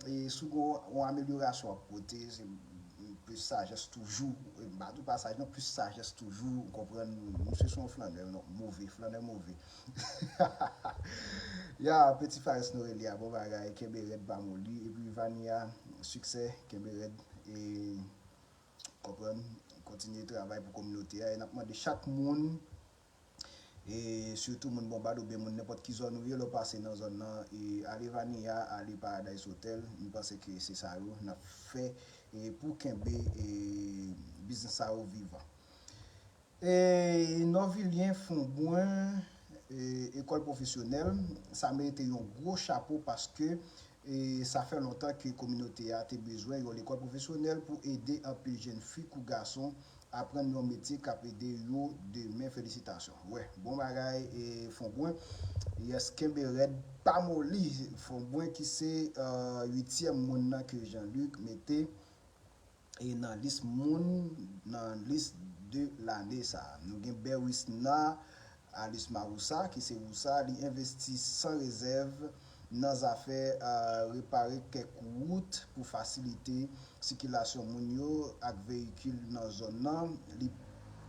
e, si w gen yon amelyorasyon w ap pote, se, plis sajès toujou. E, m pa di w pa saj, non, plis sajès toujou, ou konprann, misye se yon flannè, non, move, flannè move. Ya, Petit Fares Norelia, bon bagay, kenbe rèd, pa moli, epi Vanilla, siksè, kenbe rèd, e, konprann, kontinye travay pou kominote a, e n ap mande chak moun, e sitou moun Bonbad oubyen moun nenpòt ki zòn ou ye, lè w pase nan zòn nan, e ale Vanilla, ale Paradise Hotel, m panse ke se sa yo n ap fè, e pou kenbe, e biznis sa yo vivan. E Norvilien Fombrun, e, ekòl pwofesyonèl, sa merite yon gwo chapo paske, e, sa fè lontan ke kominote a te bezwen yon lekòl pwofesyonèl pou ede anpil jèn fi kou gason aprann yon metye k ap ede yo demen. Felisitasyon. Wè, bon bagay, e, Fombrun. Yes, kenbe rèd, pa moli. Fombrun ki se, e, uityèm moun nan ke Jean-Luc mete e nan lis moun, nan lis de lane sa a. Nou gen Berwisna Alice Maroussa, ki se Roussa, li envesti san rezèv nan zafè, a, repare kèk wout pou fasilite sikilasyon moun yo ak veyikil nan zòn nan. Li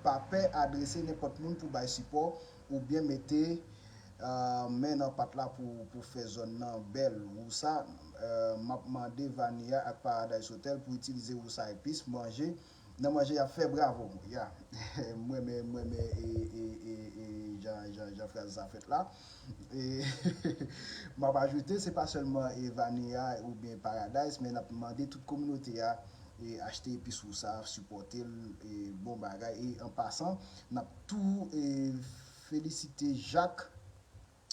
pa pè adrese nenpòt moun pou bay sipò oubyen mete, a, men nan pat la pou, pou fè zòn nan bèl. Roussa, a, m ap mande Vanilla ak Paradise Hotel pou itilize Roussa epis, manje, nan manje y ap fè, bravo. Ya. Mwen renmen, mwen renmen e, e, e, e, jan, jan, jan fraz sa fèt la. E, m ap ajoute, se pa sèlman e Vania oubyen Paradise, men n ap mande tout kominote a e achte epis wousa, sipòte l, e bon bagay. E an pasan, n ap tou e felisite Jak,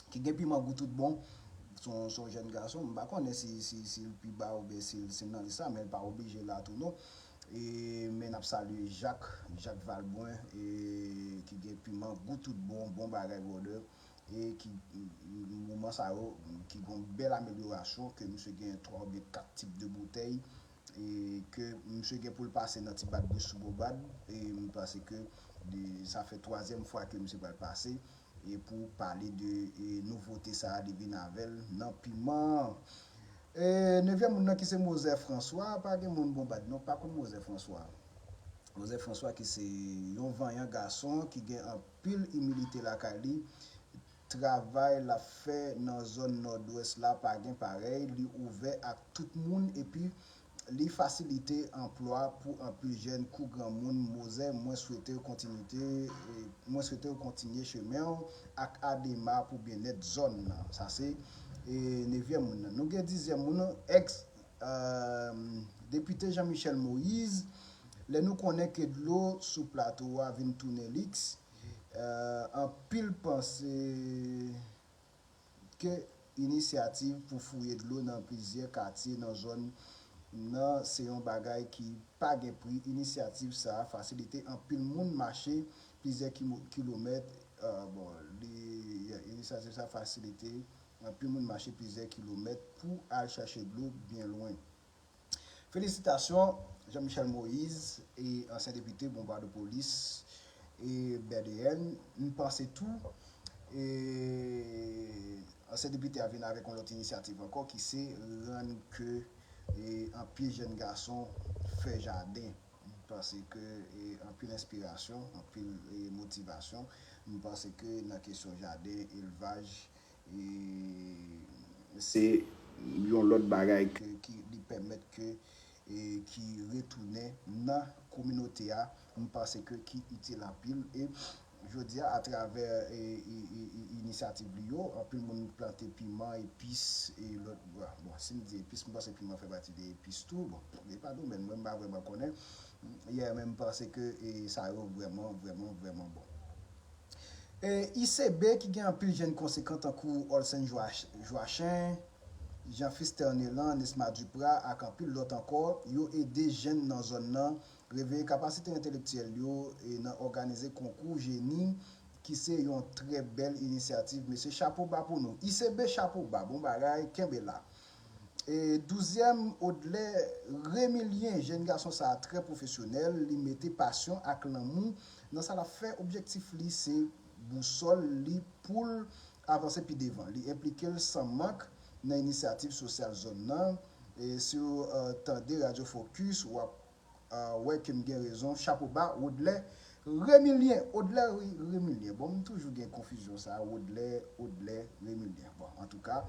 ki gen piman gou tout bon. Se yon, se yon jèn gason, m pa konnen si, si, si l pi ba oubyen si, si l nan lis la, men l pa oblije la tou non. E, men n ap salye Jak, Jak Valbrun, e, ki gen piman gou tout bon, bon bagay, brother. E ki, moman sa yo, ki gon bèl amelyorasyon, ke misye gen twa oubyen kat tip de boutèy, e ke misye gen pou l pase nan Ti Bad Bouch sou Bobad, e m panse ke li, sa fè twazyèm fwa ke misye pral pase, e pou pale de e, nouvote sa a li vin avè l nan piman. E, nevyèm moun nan ki se Mozè Franswa, pa gen moun Bobad non, pa konn Mozè Franswa. Mozè Franswa ki se yon vanyan gason ki gen anpil imilite lakay li, travay l ap fè nan zòn Nòdwès la pa gen parèy, li ouvè ak tout moun epi li fasilite anplwa pou anpil jèn kou granmoun. Mozè, mwen swete w kontinite, e, mwen swete w kontinye chemen w ak Adema pou byennèt zòn nan. Sa se e, nevyèm moun nan. Nou gen dizyèm moun nan, ex e, depite Jean Michel Moïse. Lè nou konnen ke dlo sou plato a vin tounen liks, e, anpil panse ke inisyativ pou fouye dlo nan plizyè katye nan zòn nan se yon bagay ki pa gen pri. Inisyativ sa a fasilite anpil moun mache plizyè kimo- kilomèt. E, bon, li, inisyativ sa a fasilite anpil moun mache plizyè kilomèt pou al chache dlo byen lwen. Felisitasyon, Jean Michel Moïse, e ansyen depite Bonbadopolis e B D N. M panse tou, e ansyen depite a vin avèk yon lòt inisyativ ankò ki se rann ke e anpil jèn gason fè jaden. M panse ke e anpil enspirasyon, anpil e motivasyon. M panse ke nan kesyon jaden, elvaj, e se yon lòt bagay ke, ki li pèmèt ke e ki retounen nan kominote a, m panse ke ki itil anpil. E jodi a, atravè e, e, e, e inisyativ li yo, anpil moun plante piman, epis, e lòt, bon, bon, si m di epis, m panse piman fè pati de epis tou. Bon, e pa domèn mwen, m pa vrèman konnen. Yeah, men m panse ke e sa yo vrèman, vrèman, vrèman bon. E I C B ki gen anpil jèn konsekan tankou Olsen Joach- Joachin, Jean Fils Ternelan, Nesma Duprat ak anpil lòt ankò, yo ede jèn nan zòn nan reveye kapasite entelektyèl yo e nan òganize konkou jeni ki se yon trè bèl inisyativ. Mesye, chapo ba pou nou. I C B, chapo ba, bon bagay, kenbe la. E douzyèm, Odlè Remilien, jèn gason sa a trè pwofesyonèl, li mete pasyon ak lanmou nan sa l ap fè. Objektif li se bousòl li pou l avanse pi devan. Li enplike l san mank nan inisyativ sosyal zòn nan. E si w e, tande Radyo Focus, w ap e, wè ke m gen rezon. Chapo ba, Odlè Remilien. Odlè Re- Remilien. Bon, m toujou gen konfizyon sa. Odlè, Odlè Remilien. Bon, antouka,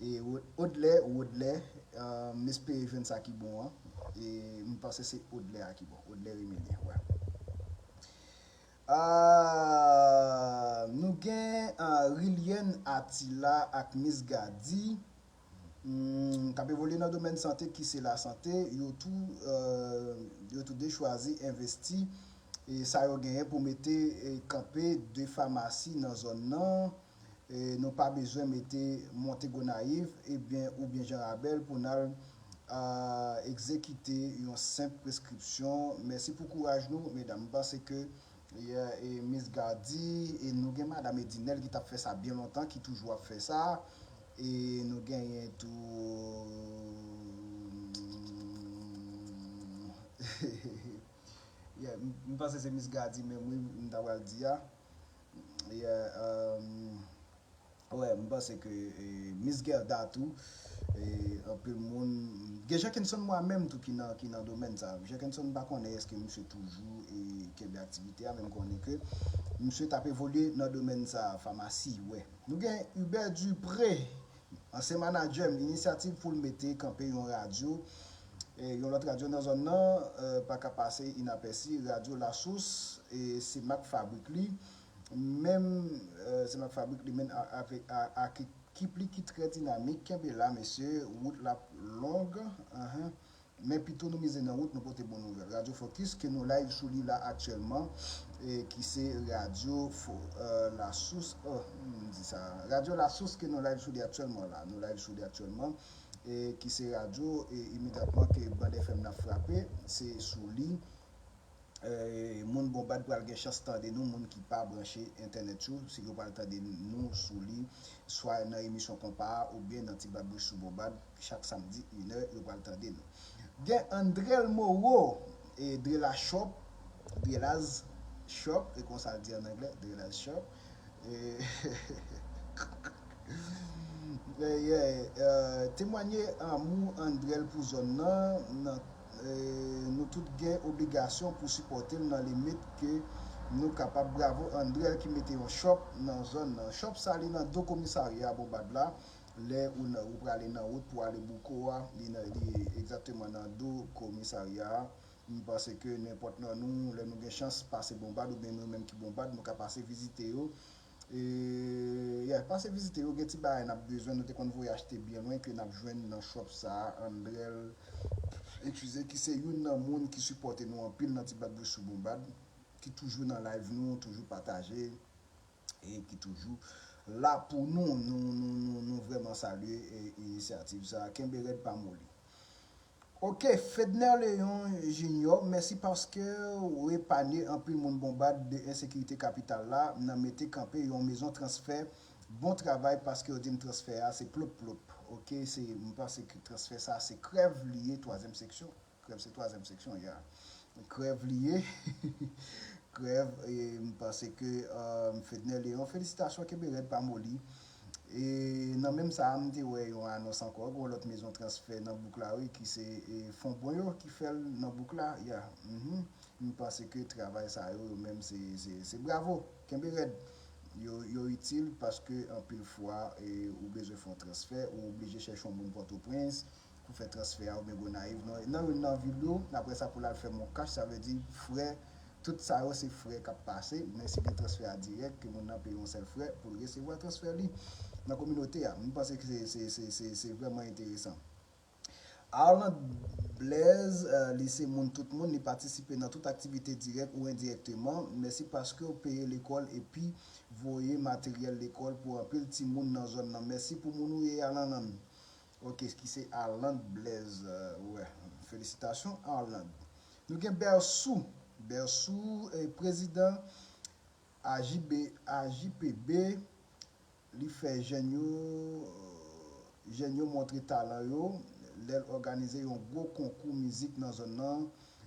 e Od- Odlè, Odlè, e, m espere jwenn sa ki bon an. E m panse se Odlè a ki bon. Odlè Remilien, wè. A, nou gen a, Rilienne Attila ak Miss Gady, hmm, k ap evolye nan domèn sante ki se lasante. Yo tou, e, yo toude chwazi envesti e sa yo genyen pou mete e, kanpe de famasi nan zòn nan. E nou pa bezwen mete monte Gonayiv ebyen, oubyen Jan Rabèl pou n al a, egzekite yon senp preskripsyon. Mèsi pou kouraj nou, medam. M panse ke e, e Miss Gady, e nou gen Madam Edinel ki t ap fè sa byen lontan, ki toujou ap fè sa. E nou genyen tou. Yeah, m m panse se Miss Gady menm, wi, m ta pral di a. Yeah, um, Wè, m panse ke e, Miss Guerda tou, e, anpil moun, gen Jean Kenson mwen menm tou ki nan, ki nan domèn sa. Jean Kenson, m pa konnen èske misye toujou e, kenbe aktivite a, men m konnen ke misye t ap evolye nan domèn sa, famasi, wè. Nou gen Hubert Dupré, ansyen manadjè m, inisyativ pou l mete kanpe yon radyo E yon lòt radyo nan zòn nan, eh, pa ka pase inapèsi, Radyo Lasous, e se mak fabrik li. Menm, eh, se mak fabrik li menm a- avèk a, a ki, ki pli ki trè dinamik. Kenbe la, mesye, wout la long. Ahan. Men pito nou mize nan wout, nou pote bon nouvèl. Radyo Focus, ke nou live sou li la aktyèlman, e ki se Radyo Fo- eh, Lasous, oh, m di sa. Radyo Lasous ke nou live sou li aktyèlman la. Nou live sou li aktyèlman, e ki se radyo, e imedyatman ke Band F M nan frape, se sou li. Eh, moun Bonbad pral gen chans tande nou, moun ki pa branche entènèt yo, si yo pral tande nou sou li, swa nan emisyon konpa a, oubyen nan Ti Bat Bouch sou Bonbad, chak samdi, inè, yo pral tande nou. Gen Andrel Moreau, e Drela Shop, Drela's Shop, e konsa l di an anglè, Drela's Shop. E, yeah, yeah, eh, temwanye amou Andrel pou zòn nan, nan, eh, nou tout gen obligasyon pou sipòte l nan limit ke nou kapab. Bravo Andrel ki mete yon shop nan zòn nan. Shop sa li nan do komisarya Bonbad la. Lè ou, nan, ou prale nan wout pou ale Bouko a, li, nan, li egzakteman nan do komisarya a. M panse ke nenpòt nan nou, lè nou gen chans pase Bonbad, oubyen nou menm ki Bonbad, nou ka pase vizite yo. E, yeah, pase vizite yo, gen ti bagay n ap bezwen, nou te konn voye achte byen lwen ke n ap jwenn nan shop sa a, Andrel. Eskize, ki se youn nan moun ki sipòte nou anpil nan Ti Bat Bouch sou Bonbad, ki toujou nan live nou, toujou pataje, e ki toujou la pou nou. Nou, nou, nou, nou vrèman salye, e, inisyativ sa a. Kenbe rèd, pa moli. Ok, Fedner Leon Junior, mèsi paske w epanye anpil moun Bonbad de ensekirite kapital la, nan mete kanpe yon mezon transfè. Bon travay, paske w di m transfè a se plop plop. Ok, se, m panse ke transfè sa se krèv li ye, twazyèm seksyon. Krèv se twazyèm seksyon, ya. Krèv li ye. Krèv, e m panse ke, eh, Fedner Leon, felisitasyon, kenbe rèd, pa moli. E nan menm sa a, m te wè yon anons ankò, gen yon lòt mezon transfè nan bouk la, wi, ki se, e, Fonbon yo ki fè l nan bouk la, ya. Mhm. M panse ke travay sa yo, yo menm, se, se, se bravo, kenbe rèd. Yo, yo itil paske anpil fwa, e, ou bezwen fè yon transfè, ou oblije chèche yon moun Pòtoprens, pou fè transfè a oubyen Gonayiv. Nan, nan youn nan vil yo, apre sa pou l al fè Moncash, sa vle di frè, tout sa yo se frè k ap pase, men si gen transfè a dirèk, ke moun nan peye yon sèl frè pou l resevwa transfè li nan kominote a. M panse ke se, se, se, se, se vrèman enteresan. Arland Blaise, eh, li se moun tout moun, li patisipe nan tout aktivite dirèk ou endirèkteman. Mèsi paske w peye lekòl epi voye materyèl lekòl pou anpil timoun nan zòn nan. Mèsi pou moun ou ye, Arland. Ok, ki se Arland Blaise, eh, wè, felisitasyon, Arland. Nou gen Bersou, Bersou, eh, prezidan A J B, A J P B, li fè jèn yo, jèn yo montre talan yo, lè l òganize yon gwo konkou mizik nan zòn nan,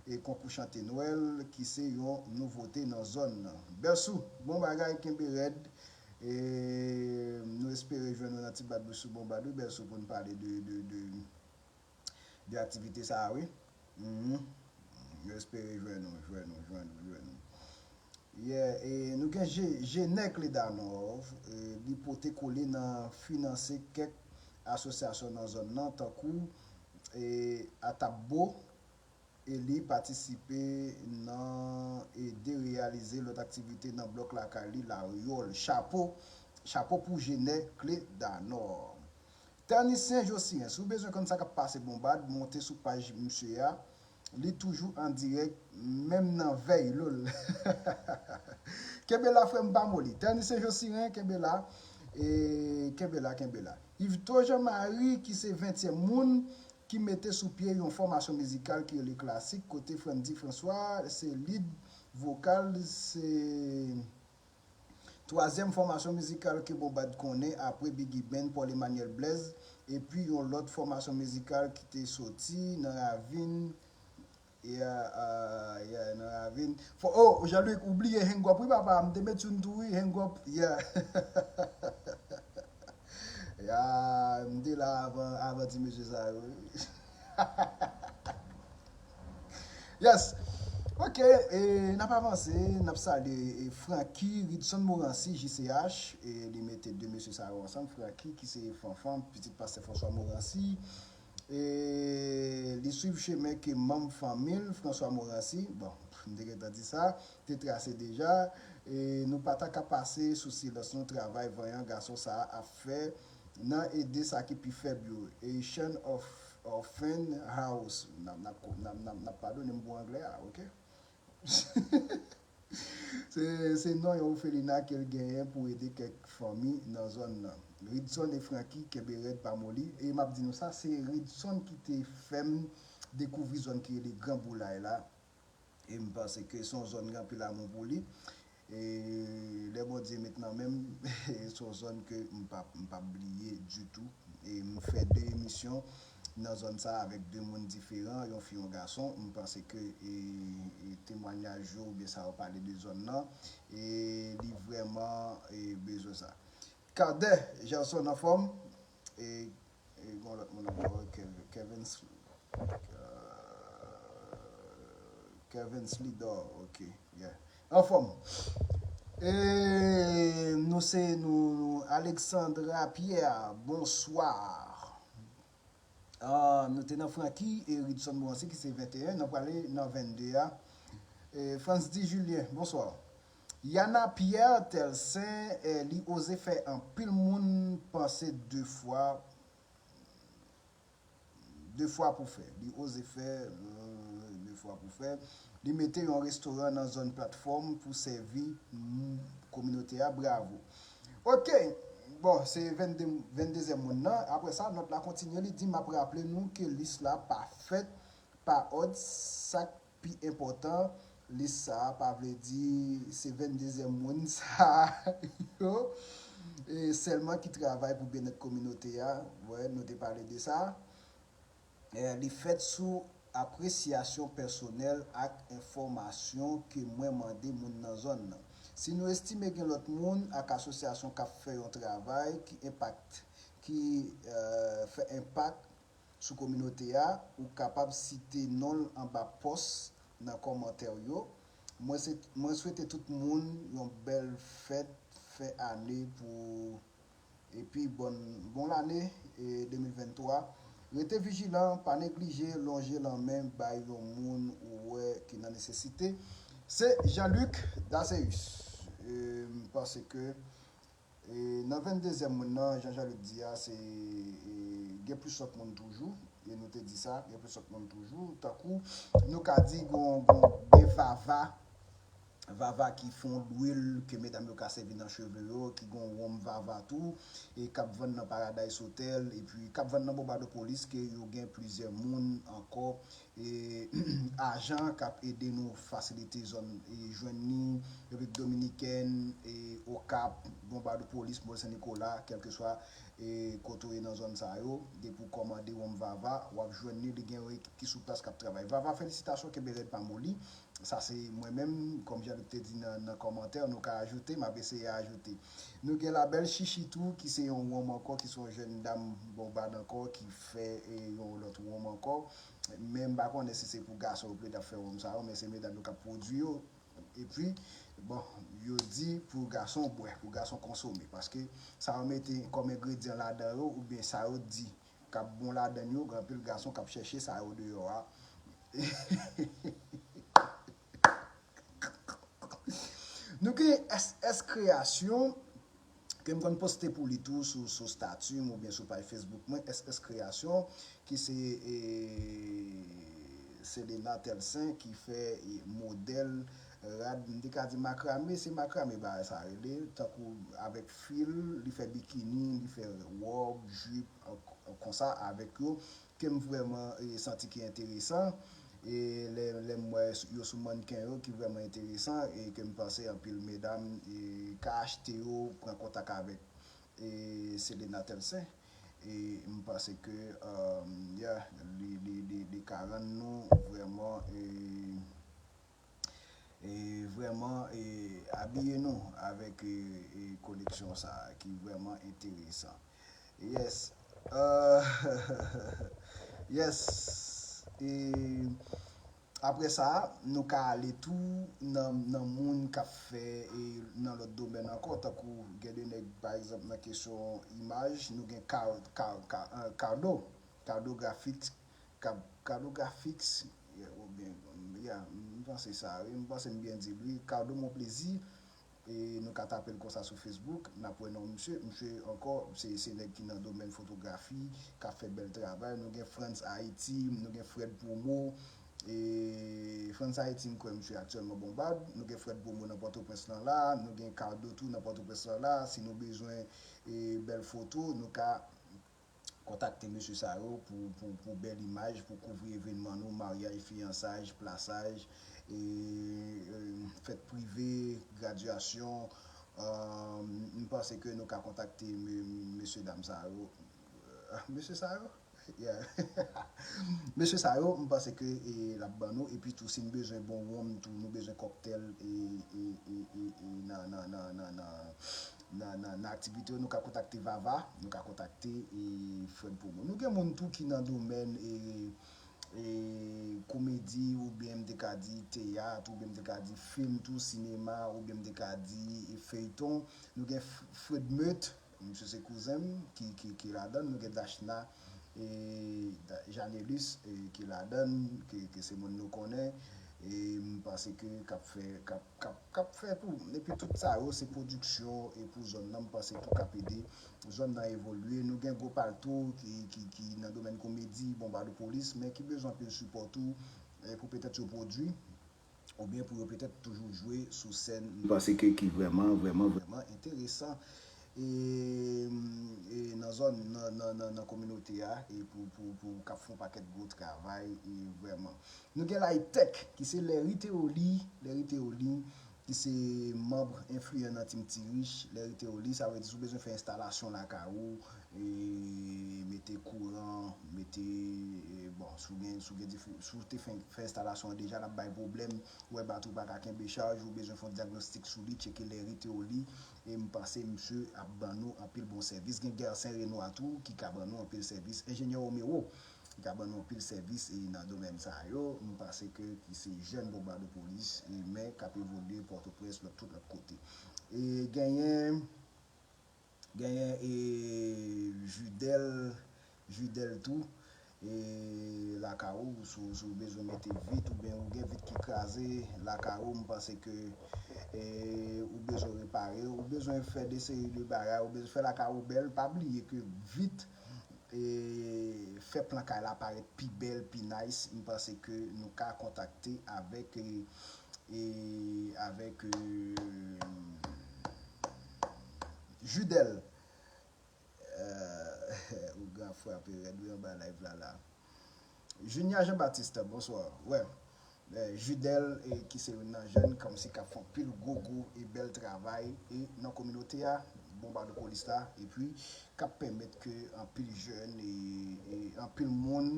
e konkou chante Nwèl, ki se yon nouvote nan zòn nan. Bersou, bon bagay, kenbe rèd. E nou espere jwenn ou nan Ti Bat Bouch sou Bonbad, wi, Bersou, pou n pale de, de, de, de aktivite sa a, wi. Mhm. Nou espere jwenn ou, jwenn ou, jwenn ou, jwenn ou. Yeah, e nou gen Je- Jenè Kledanov, e li pote kole nan finanse kèk asosyasyon nan zòn nan, tankou, e, Atapbo, e li patisipe nan ede reyalize lòt aktivite nan blòk lakay li, Laryòl. Chapo, chapo pou Jenè Kledanov. Ternicien Josiren, si w bezwen konn sa k ap pase Bonbad, monte sou paj misye a. Li toujou an dirèk, menm nan vèy lol. Kenbe la, frè m, pa moli. Ternicien Josiren, kenbe la. E, kenbe la, kenbe la. Yvetot Jean Marie, ki se ventyèm moun ki mete sou pye yon fòmasyon mizikal ki rele Klasik, kote Frandy François se lead vokal, se twazyèm fòmasyon mizikal ke Bonbad konnen apre Biggy Band, Paul Emmanuel Blaise, epi yon lòt fòmasyon mizikal ki te soti nan ravin, yeah, ah, yeah, nan ravin. Fò, oh, Jean-Luc, ou bliye Hang Up, wi, papa, m te met youn tou, wi, Hang Up, yeah. Ya, m te la avan, avan ti mesye sa yo, wi. Yes. Ok, e n ap avanse, n ap salye, e, Francky, Ridson Morancy, J C H, e li mete de mesye sa yo ansanm, Francky ki se Fanfan, pitit pastè François Morancy, E li swiv chemen ke manm fanmi l, François Morancy, bon, m te gentan di sa, te trase deja. E nou pa ta ka pase sou silans nou travay vanyan gason sa a ap fè nan ede sa ki pi fèb yo. Haitian of Orphan House. N ap, n ap, n ap, n ap, n ap padone m pou anglè a, oke? Se, se non yon ofelina ke l genyen pou ede kèk fanmi nan zòn nan. Ridson e Francky kenbe rèd pa moli. E m ap di nou sa, se Ridson ki te fè m dekouvri zòn ki rele Gran Boulay la. E m panse ke se yon zòn gen anpil amou pou li. E lè Bondye met nan men m, se yon zòn ke m p ap, m p ap bliye ditou. E m fè de emisyon nan zòn sa avèk de moun diferan, yon fi, yon gason. M panse ke e, e temwanyaj yo oubyen sa yo pale de zòn nan, e li vrèman e, bezwen sa. Cadet Gerson anfòm, e, e gon lòt moun ankò, Kevin, Kevin, Kevin Slidor, ok, yeah. Anfòm. E nou se nou, nou Alexandra Pierre, bonswa. Ah, nou te nan Francky e Ridson Morancy ki se venteyen, nou prale nan vennde a. E Franz di Julien, bonswa. Yana Pierre Telsen, eh, li oze fè anpil moun panse de fwa, de fwa pou fè. Li oze fè, euh, de fwa pou fè. Li mete yon restoran nan zòn Platfòm pou sèvi, mm, kominote a, bravo. Ok, bon, se vennde, venndezyèm moun nan. Apre sa, nòt la kontinye, li di, m ap raple nou ke lis la pa fèt pa òd, sa k pi enpòtan, lis sa a pa vle di se venndezyèm moun sa yo, e sèlman ki travay pou byennèt kominote a. Wè, nou te pale de sa. Eh, li fèt sou apresyasyon pèsonèl ak enfòmasyon ke mwen mande moun nan zòn nan. Si nou estime gen lòt moun ak asosyasyon k ap fè yon travay ki enpak, ki, eh, fè enpak sou kominote a, ou kapab site non l anba pòs nan kòmantè yo. Mwen se, mwen swete tout moun yon bèl fèt fen ane pou, epi bòn, bon lane, e, de mil venntwa. Rete vijilan, pa neglije lonje lanmen bay yon moun ou wè ki nan nesesite. Se Jean-Luc Daceus. E, m panse ke E nan venndezyèm moun nan, jan Jean-Luc di a, se, e, gen plis lòt moun toujou. E nou te di sa, gen plis lòt moun toujou. Tankou, nou ka di gon, gon, gen Vava. Vava ki fè yon lwil ke medam yo ka sèvi nan cheve yo, ki gon wonm Vava tou, e k ap vann nan Paradise Hotel, epi k ap vann nan Bobado Polis, ke yo gen plizyè moun ankò e, ajan k ap ede nou fasilite zòn, e, jwenn ni Repiblik Dominikèn, e, Okap, Bonbado Polis, Mòn Sen Nikola, kèlkeswa, e, kote w ye nan zòn sa yo, depi w kòmande wonm Vava, w ap jwenn li, li gen yon ekip ki sou plas k ap travay. Vava, felisitasyon, kenbe rèd pa moli. Sa se mwen menm, kòm Jean-Luc te di nan, nan kòmantè, nou ka ajoute, m ap eseye ajoute. Nou gen La Belle Chichi tou, ki se yon wonm ankò, ki se yon jèn dam Bonbad ankò, ki fè, e, yon lòt wonm ankò. Men m pa konnen si se pou gason yo plede ap fè wonm sa yo, men se medam yo k ap pwodui yo. Epi, bon, yo di pou gason bwè, pou gason konsome, paske sa yo mete kòm engredyan ladan yo, oubyen sa yo di k ap bon ladan yo, gen anpil gason k ap chèche sa yo deyò a. Nou gen S S Kreyasyon, ke m konn poste pou li tou sou, sou stati m oubyen sou paj Facebook mwen, S S Kreyasyon, ki se, e, Selena Telsen, ki fè, e, modèl rad, m te ka di makrame, se makrame bagay sa rele, tankou avèk fil, li fè bikini, li fè wòb, jip, an, an, konsa avèk yo, ke m vrèman, e, santi ki enteresan. E lè, lè m wè yo sou mannken yo ki vrèman enteresan e ke m panse anpil medam, e, ka achte yo, pran kontak avèk, e, Selena Telsen. E m panse ke, um, yeah, li, li, li, li ka rann nou vrèman, e, e vrèman, e, abiye nou avèk, e, e, koleksyon sa a ki vrèman enteresan. Yes. Euh, yes. E apre sa, nou ka ale tou nan, nan moun k ap fè, e, nan lòt domèn ankò, tankou gen de nèg, pa egzanp, nan kesyon imaj, nou gen Ka-, Ka-, Ka-, euh, Cardo. Cardo Graphics, Cab- Cardo Graphics, yeah, oubyen, yeah, m panse sa, wi, m panse m byen di l, wi, Cardo Mon Plaisir, e nou ka tape l konsa sou Facebook, n ap wè non misye. Misye ankò, se, se nèg ki nan domèn fotografi, k ap fè bèl travay. Nou gen Frantz Haïti, nou gen Fred Promo, e Frantz Haïti, m kwè misye aktyèlman Bonbad, nou gen Fred Promo nan Pòtoprens lan la, nou gen Cardo tou nan Pòtoprens lan la, si nou bezwen e bèl foto, nou ka kontakte mesye sa yo pou, pou, pou bèl imaj, pou kouvri evènman nou, maryaj, fiyansaj, plasaj, e, e, fèt prive, gradyasyon. E, m panse ke nou ka kontakte me- mesye dam sa yo. E, mesye sa yo? Yeah. Mesye sa yo, m panse ke e, l ap ban nou, epi tou si n bezwen bon wonm tou, nou bezwen kòktèl e, e, e, e, e nan, nan, nan, nan, nan, nan, nan, nan aktivite yo, nou ka kontakte Vava, nou ka kontakte e, Fred Promo. Nou gen moun tou ki nan domèn e, e, komedi, oubyen m te ka di teyat, oubyen m te ka di fim tou, sinema, oubyen m te ka di e, feyton. Nou gen F- Fred Meut, misye se kouzen m, ki, ki, ki ladan l. Nou gen Dachna e, Da- Janelus e, ki ladan l, ki, ki se moun nou konnen. E m panse ke k ap fè, k ap, k ap, k ap fè tou. Epi tout sa yo, se pwodiksyon e pou zòn nan, m panse tou k ap ede zòn nan evolye. Nou gen Gwo Palto ki, ki, ki nan domèn komedi, Bonbadopolis, men ki bezwen anpil sipò tou e pou petèt yo pwodui, oubyen pou yo petèt toujou jwe sou sèn. M panse ke ki vrèman, vrèman, vrèman enteresan. E, e nan zòn, nan, nan, nan, nan kominote a, e pou, pou, pou k ap fè yon pakèt gwo travay, e vrèman. Nou gen Laytèk, ki se Larry Theoly, Larry Theoly, ki se manm enfliyan nan Team Ti Rich, Larry Theoly, sa vle di si w bezwen fè enstalasyon lakay ou, e mete kouran, mete, e, bon, si w gen, si w gen difi- si w te fè, fè enstalasyon an deja, l ap bay pwoblèm, ou wè batri w pa ka kenbe chaj, ou bezwen fè yon dyagnostik sou li, tcheke Larry Theoly, e m panse misye ap ban nou anpil bon sèvis. Gen Gersen Renois tou, ki ka ban nou anpil sèvis. Enjenyè Romero, ki ka ban nou anpil sèvis e nan domèn sa yo. M panse ke ki se jèn Bonbadopolis, e men k ap evolye Pòtoprens, lòt tout lòt kote. E genyen, genyen e Judel, Judel tou, e lakay ou, si w, si w bezwen mete vit, oubyen ou gen vit ki kraze lakay ou, m panse ke e, ou bezwen repare, ou bezwen fè de seri de bagay, ou bezwen fè lakay ou bèl, pa bliye ke vit e, fè plan kay la parèt pi bèl, pi nice, m panse ke nou ka kontakte avèk e, e avèk e, Judel. E, ou gen frape rèd wi anba live la la. Junia Jean Baptiste, bonswa. Wè, e, Judel, e, ki se youn nan jèn kòmsi k ap fè anpil gwo gwo e bèl travay e nan kominote a, Bonbadopolis la, epi k ap pèmèt ke anpil jèn e, e anpil moun,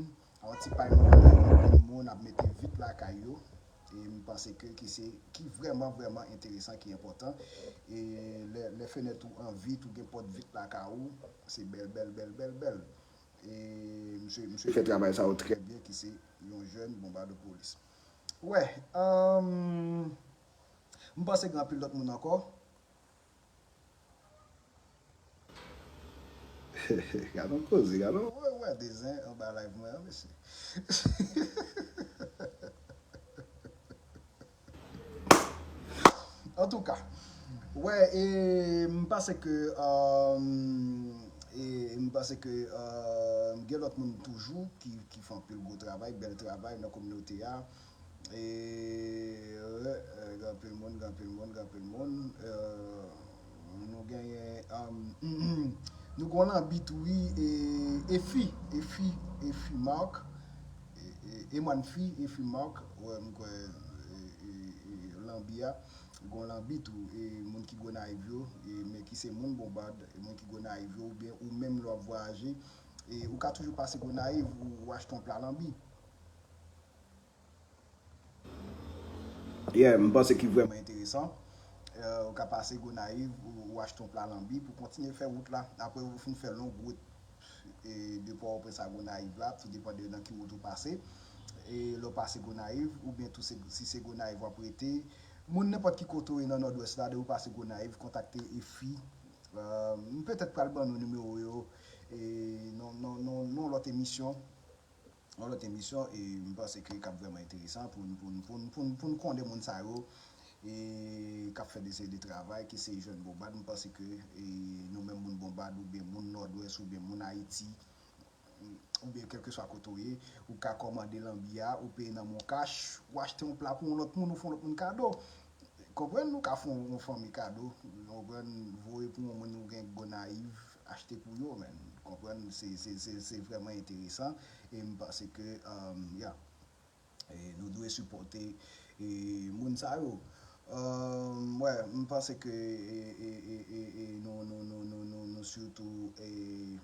yon ti pay moun, anpil moun ap mete vit lakay yo. E m panse ke ki se, ki vrèman, vrèman enteresan, ki enpòtan. E lè, lè fenèt ou an vit, ou gen pòt vit lakay ou, se bèl, bèl, bèl, bèl, bèl. E misye, misye fè travay sa yo trè byen, ki se yon jèn Bonbadopolis. Wè, um, m panse gen anpil lòt moun ankò. Gade yon koze, gade yon, wè, wè, dezen anba live mwen an, mesye. Antouka, wè, e m panse ke, um, e m panse ke, um, gen lòt moun toujou ki, ki fè anpil gwo travay, bèl travay nan kominote a. E, e, e, gen anpil moun, gen anpil moun, gen anpil moun. E, nou genyen, um, nou gen yon lanbi tou, wi, e, Efi, Efi, Efi Mark, e, e, Emanfi, Efi Mark, wè, m kwè, e, e, e, lanbi a, gen yon lanbi tou, e, moun ki Gonayiv yo, e, men ki se moun Bonbad, e, moun ki Gonayiv yo, oubyen ou menm lè w ap vwayaje, e, ou ka toujou pase Gonayiv, ou, ou achte yon pla lanbi. Yeah, m panse ki vrèman enteresan. E, ou ka pase Gonayiv, ou, ou achte yon pla lanbi pou kontinye fè wout la. Apre ou fin fè long wout, e, de Pòtoprens a Gonayiv la, tou depann de nan ki wout ou pase. E lè w pase Gonayiv, oubyen tou se, si se Gonayiv w ap rete, moun nenpòt ki kote w ye nan Nòdwès la, depi w pase Gonayiv, kontakte Efi. E, m petèt pral ban nou nimewo yo, e, non, non, non, non lòt emisyon, yon lòt emisyon, e m panse ke k ap vrèman enteresan pou n, pou n, pou n, pou n, pou n konnen moun sa yo, e k ap fè de seri de travay, ki se jèn Bonbad. M panse ke, e, nou menm moun Bonbad, oubyen moun Nòdwès, oubyen moun Ayiti, oubyen kèlkeswa kote w ye, ou ka kòmande lanbi a, ou peye nan MonCash, ou achte yon pla pou yon lòt moun, ou fè yon lòt moun kado. Konprann, ou ka fè yon, yon fanmi kado, konprann, voye pou yon moun ou gen Gonayiv, achte pou yo, men, konprann, se, se, se, se vrèman enteresan, e m panse ke, um, yeah, e nou dwe sipòte, e, moun sa yo. Um, wè, m panse ke, e, e, e, e, e nou, nou, nou, nou, nou, nou sitou, e,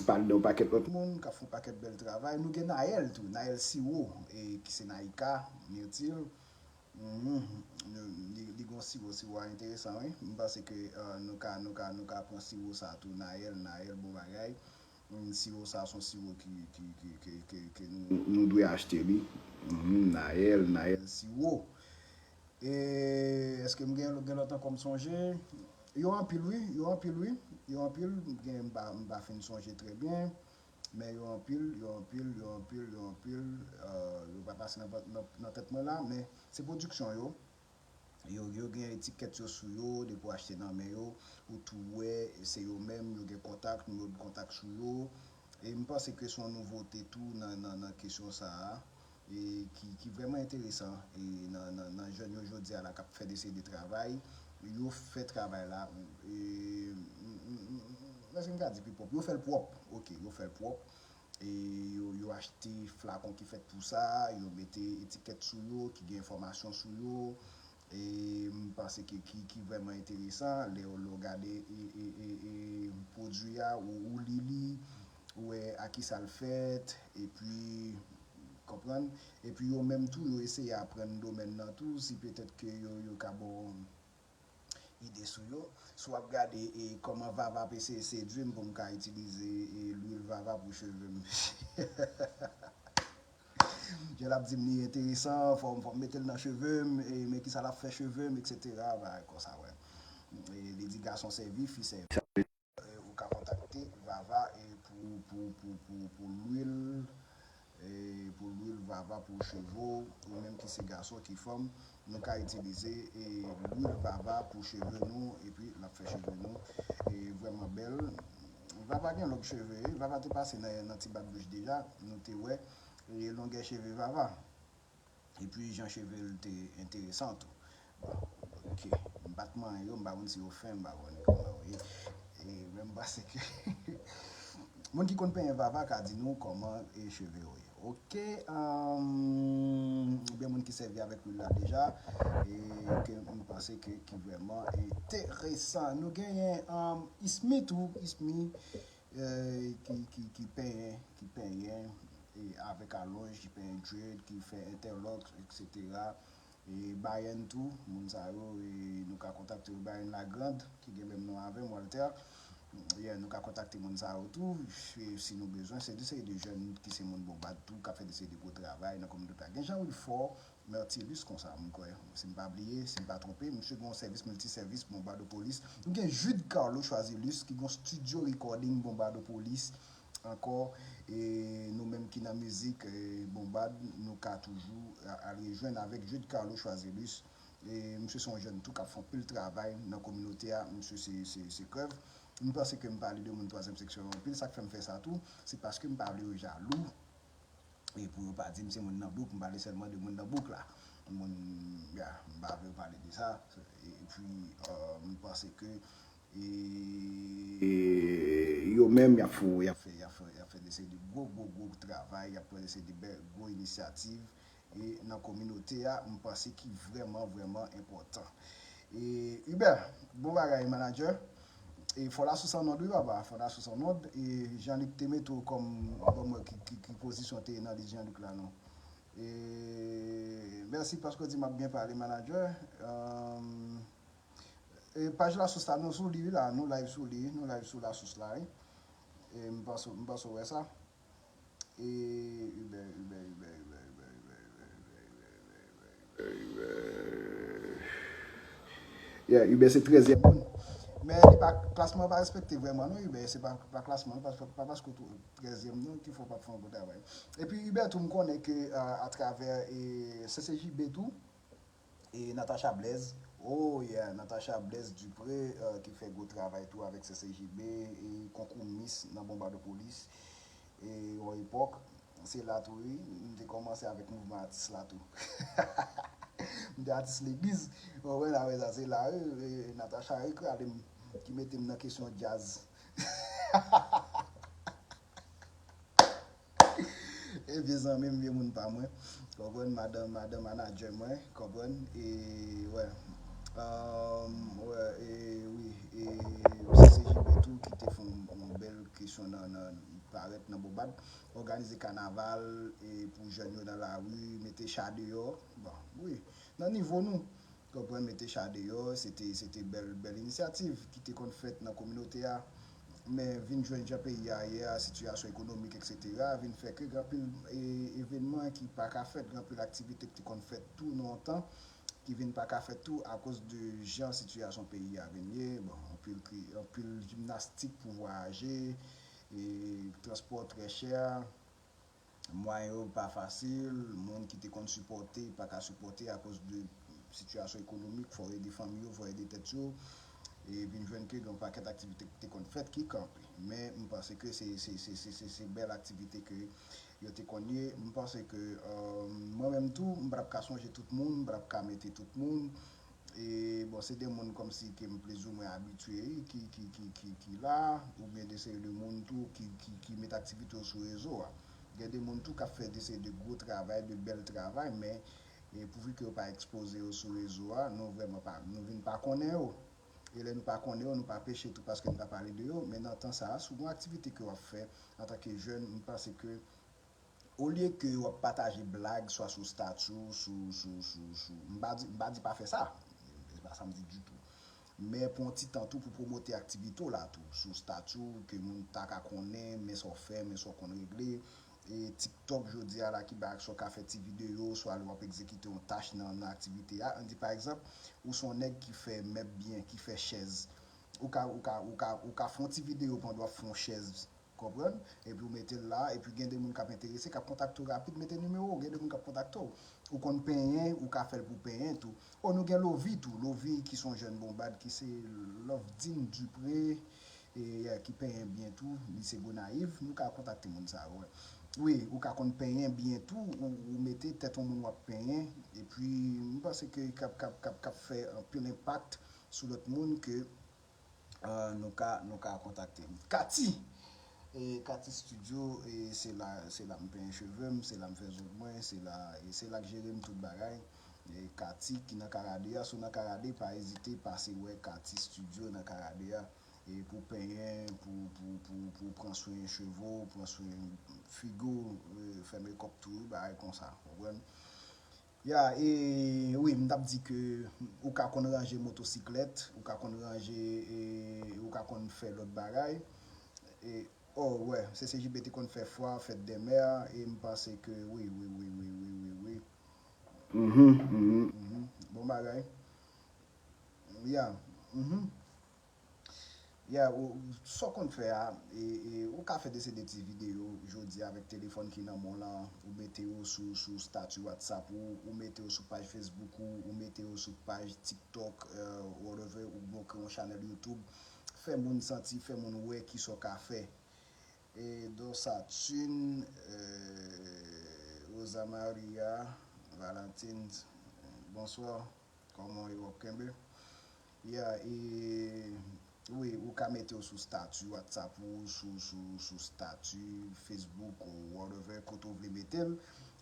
pale de yon pakèt lòt moun k ap fè yon pakèt bèl travay. Nou gen Naël tou, Naël Siwo, e, ki se Naïka Myrtil. Mhm. Nou, li, li gon siwo, siwo a enteresan, wi. M panse ke, uh, nou ka, nou ka, nou ka pran siwo sa tou, Naël, Naël, bon bagay. Mm, siwo sa se yon siwo ki, ki, ki, ki, ki, ki nou, nou dwe achte li. Mhm, Naël, Naël Siwo. E èske m gen, gen lòt ankò m sonje? Yo anpil, wi, yo anpil, wi. Yo anpil, gen, m pa, m pa fin sonje trè byen. Men yo anpil, yo anpil, yo anpil, yo anpil. Uh, yo pa pase nan, nan, nan tèt mwen la, men se pwodiksyon yo. Yo, yo gen etikèt yo sou yo, depi w achte nan men yo, ou tou wè, se yo menm, yo gen kontak, nimewo de kontak sou yo. E m panse ke se yon nouvote tou nan, nan, nan kesyon sa a, e ki, ki vrèman enteresan, e nan, nan, nan jèn yo jodi a la k ap fè de seri de travay, yo fè travay la, e, m, m, m, m, èske m ka di pi pwòp? Yo fè l pwòp, oke, yo fè l pwòp. E yo, yo achte flakon ki fèt pou sa, yo mete etikèt sou yo, ki gen enfòmasyon sou yo. E m panse ke ki, ki vrèman enteresan, lè w, lè w gade, e, e, e, e, pwodui a, ou, ou li li, ou wè a ki sa l fèt, epi, konprann? Epi yo menm tou, yo eseye aprann domèn nan tou, si petèt ke yo, yo ka ba w ide sou yo. Si w ap gade, e, kòman Vava ap eseye sedui m pou m ka itilize, e, lwil Vava pou cheve m. Jan l ap di m li enteresan, fò m, fò m mete l nan cheve m, e, men kisa l ap fè cheve m, etsetera. Bagay konsa, wè. E, li di gason sèvi, fi sèvi. E, ou ka kontakte Vava, e, pou, pou, pou, pou, pou lwil, e, pou lwil Vava pou cheve w, ou menm ki se gason, ki fanm, nou ka itilize, e, lwil Vava pou cheve nou, epi l ap fè cheve nou, e, vrèman bèl. Vava gen long cheve, wi. Vava te pase nan, nan Ti Bat Bouch deja, nou te wè, e, longè cheve Vava. Epi jan cheve l te enteresan tou. Bon, oke. M pa t manyen yo, m pa konn si yo fen, m pa konn kòman yo ye. E, men m panse ke moun ki konn penyen Vava ka di nou kòman, e, cheve yo ye. Oke, um, oubyen moun ki sèvi avèk lwil la deja, e ke m panse ke, ki vrèman enteresan. Nou genyen, um, Ismi tou, Ismi, e, ki, ki, ki penyen, ki penyen, e, avèk alonj, ki penyen dread, ki fè entèlòk, etsetera. E Bayen tou, moun sa yo, e, nou ka kontakte yo, Bayen Lagrand, ki gen menm non avè m, Walter. Yeah, nou ka kontakte moun sa yo tou, e, si nou bezwen. Se de seri de jèn ki se moun Bonbad tou, k ap fè de seri de gwo travay nan kominote a. Gen Jean Wilfort, Myrtilus konsa, m kwè. Si m pa bliye, si m pa twonpe, misye gen yon sèvis miltisèvis, Bonbadopolis. Nou gen Jude Carlo Choisilus, ki gen yon studio recording Bonbadopolis ankò. E nou menm ki nan mizik, e, Bonbad, nou ka toujou a-, al rejwenn avèk Jude Carlo Choisilus. E misye se yon jèn tou k ap fè anpil travay nan kominote a. Misye se, se, se prèv. M panse ke m pale de moun twazyèm seksyon yo anpil. Sa k fè m fè sa tou, se paske m pa vle yo jalou. E pou yo pa di m se moun nan bouk, m pale sèlman de moun nan bouk la. Moun, ya, m pa vle yo pale de sa. E, epi, euh, m panse ke, e, yo menm, y ap fè, y ap fè, y ap fè, y ap fè de seri de gwo, gwo, gwo travay, y ap pran de seri de bèl, gwo inisyativ. E nan kominote a, m panse ki vrèman, vrèman enpòtan. E, Hubert, bon bagay, manager. E Fò Lasous an nòd, wi, papa, Fò Lasous an nòd. E Jean-Luc te mete w kòm ban mwen ki, ki, ki pozisyon te ye nan lis Jean-Luc la, non. E mèsi paske w di m ap byen pale, manager. Um, e paj Lasous la, nou sou li, wi, la, nou live sou li, nou live sou Lasous la, wi. E m panse, m panse w wè sa. E Hubert, Hubert, Hubert, Hubert, Yeah, Hubert se trèzyèm moun. Men li pa, klasman pa respekte vrèman non, Hubert, se pa, pa klasman, pa, pa paske w trèzyèm non ki fè w p ap fè yon bon travay. Epi Hubert tou, m konnen ke atravè C C J B tou, e Natacha Blaise, oh yeah, Natacha Blaise Dupré ki fè gwo travay tou avèk C C J B, e konkou Miss nan Bonbadopolis, e yon epòk, se la tou wi, m te kòmanse avèk mouvman atis la tou. M te atis legliz, ou konprann, apre sa se la wi, e Natacha rekrade m, ki mete m nan kesyon djaz. E vye zanmi m, vye moun pa mwen, konprann, madan, madan manadjè mwen, konprann, e wè, um, wè, e wi, e C C J B tou ki te fè yon bèl kesyon nan, nan parèt nan Bonbad, òganize kanaval e pou jèn yo nan lari, mete cha deyò, bon, wi, nan nivo nou. Konprann, mete cha deyò, se te, se te bèl, bèl inisyativ ki te konn fèt nan kominote a. Men vin jwenn jan peyi a ye a, sitiyasyon ekonomik, etsetera, vin fè ke gen anpil e, evènman ki pa ka fèt, gen anpil aktivite ki te konn fèt tou nan yon tan, ki vin pa ka fèt tou akoz de jan sitiyasyon peyi a vin ye. Bon, anpil, anpil jimnastik pou vwayaje, e transpò trè chè, mwayen yo pa fasil, moun ki te konn sipòte pa ka sipòte akoz de sitiyasyon ekonomik, fò yo ede fanmi yo, fò yo ede tèt yo, e vin jwenn ke gen yon pakèt aktivite ki te konn fèt ki kanpe. Men m panse ke se, se, se, se, se, se bèl aktivite ke yo te konn ye. M panse ke euh, mwen menm tou, m pa t ap ka sonje tout moun, m pa t ap ka mete tout moun, e bon, se de moun kòmsi ke m plizoumwen abitye ki, ki, ki, ki, ki la, oubyen de seri de moun tou ki, ki, ki met aktivite yo sou rezo a. Gen de moun tou k ap fè de seri de gwo travay, de bèl travay, men e pouvi ke yo pa ekspoze yo sou rezo a, nou vrèman pa, nou vin pa konnen yo. E lè nou pa konnen yo, nou pa peche tou paske nou pa pale de yo, men nan tan sa a, si w gen yon aktivite ke w ap fè antanke jèn, m panse ke olye ke w ap pataje blag, swa sou stati w, sou, sou, sou, sou, m pa di, m pa di pa fè sa, se pa sa m di ditou. Men pran yon ti tan tou pou pwomote aktivite w la tou, sou stati w, ke moun ta ka konnen, men sa w fè, men sa w konn regle. E TikTok jodi a la ki bay aksè w ka fè ti videyo, swa lè w ap egzekite yon tach nan, nan aktivite a. Ann di pa egzanp, ou se yon nèg ki fè mèb byen, ki fè chèz. Ou ka, ou ka, ou ka, ou ka fè yon ti videyo pandan w ap fè yon chèz. Konprann? Epi w mete l la, epi gen de moun k ap enterese, k ap kontakte w rapid, mete nimewo w, gen de moun k ap kontakte w. Ou konn penyen, ou ka fè l pou penyen tou. O, nou gen Lovi tou, Lovi ki se yon jèn bonbad, ki se Lovedine Dupré, e, ki penyen byen tou, li se Gonayiv, nou ka kontakte moun sa yo, wi. Wi, ou ka konn penyen byen tou, ou, ou mete tèt yon moun w ap penyen, epi m panse ke k ap, k ap, k ap, k ap fè anpil enpak sou lòt moun ke euh, nou ka, nou ka kontakte m. Kati! E Kati Studio, e se la, se la m penyen cheve m, se la m fè zong mwen, se la, e se la k jere m tout bagay. E Kati ki nan Karade a, si w nan Karade, pa ezite pase wè Kati Studio nan Karade a. E pou penyen, pou, pou, pou, pou pran swen cheve w, pran swen figi w, e fè mekòp tou, bagay konsa, konprann? Ya, e wi, m t ap di ke ou ka konn ranje motosiklèt, ou ka konn ranje, e, ou ka konn fè lòt bagay. E, o, wè, C C J B te konn fè fwa, fèt dè mè, e m panse ke wi, wi, wi, wi, wi, wi, wi. Mhm, mhm. Mhm. Bon bagay. Ya, mhm. Ya, ou, sa w konn fè a, e, e, ou ka fè de se de ti videyo jodi a avèk telefòn ki nan men w lan, ou mete yo sou, sou stati WhatsApp ou, ou mete yo sou paj Facebook ou, ou mete yo sou paj TikTok, euh, whatever, ou bon kreye yon chanèl YouTube. Fè moun santi, fè moun wè kisa w ka fè. E Don Saturne, euh, Rosa Maria, Valentine, bonswa. Kòman yo ap kenbe? Ya, e, wi, ou ka mete yo sou stati WhatsApp ou, sou, sou, sou stati Facebook ou whatever, kote w vle mete l.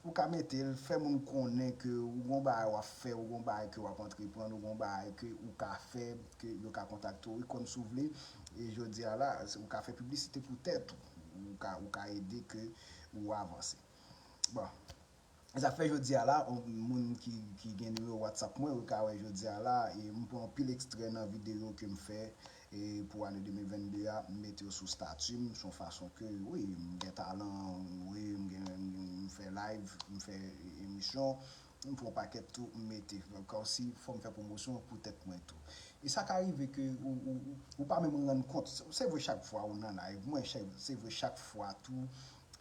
Ou ka mete l, fè moun konnen ke ou gon bagay w ap fè, ou gon bagay ke w ap antreprann, ou gon bagay ke ou ka fè, ke yo ka kontakte w, e kòm si w vle. E jodi a la, ou ka fè piblisite pou tèt ou. Ou ka, ou ka ede ke ou avanse. Bon. Sa fè jodi a la, yon moun ki, ki gen nimewo WhatsApp mwen, ou ka wè jodi a la, e m pran anpil ekstrè nan videyo ke m fè, e pou ane de mil vennde a, m mete yo sou stati m, se yon fason ke, wi, m gen talan, wi, m gen, m fè live, m fè emisyon, m pran yon pakèt tou, m mete. Kòmsi fò m fè pwomosyon pou tèt mwen tou. E sa ka rive ke ou, ou, ou, ou pa menm rann kont. Se, se vre chak fwa ou nan live mwen, se, se vre chak fwa tou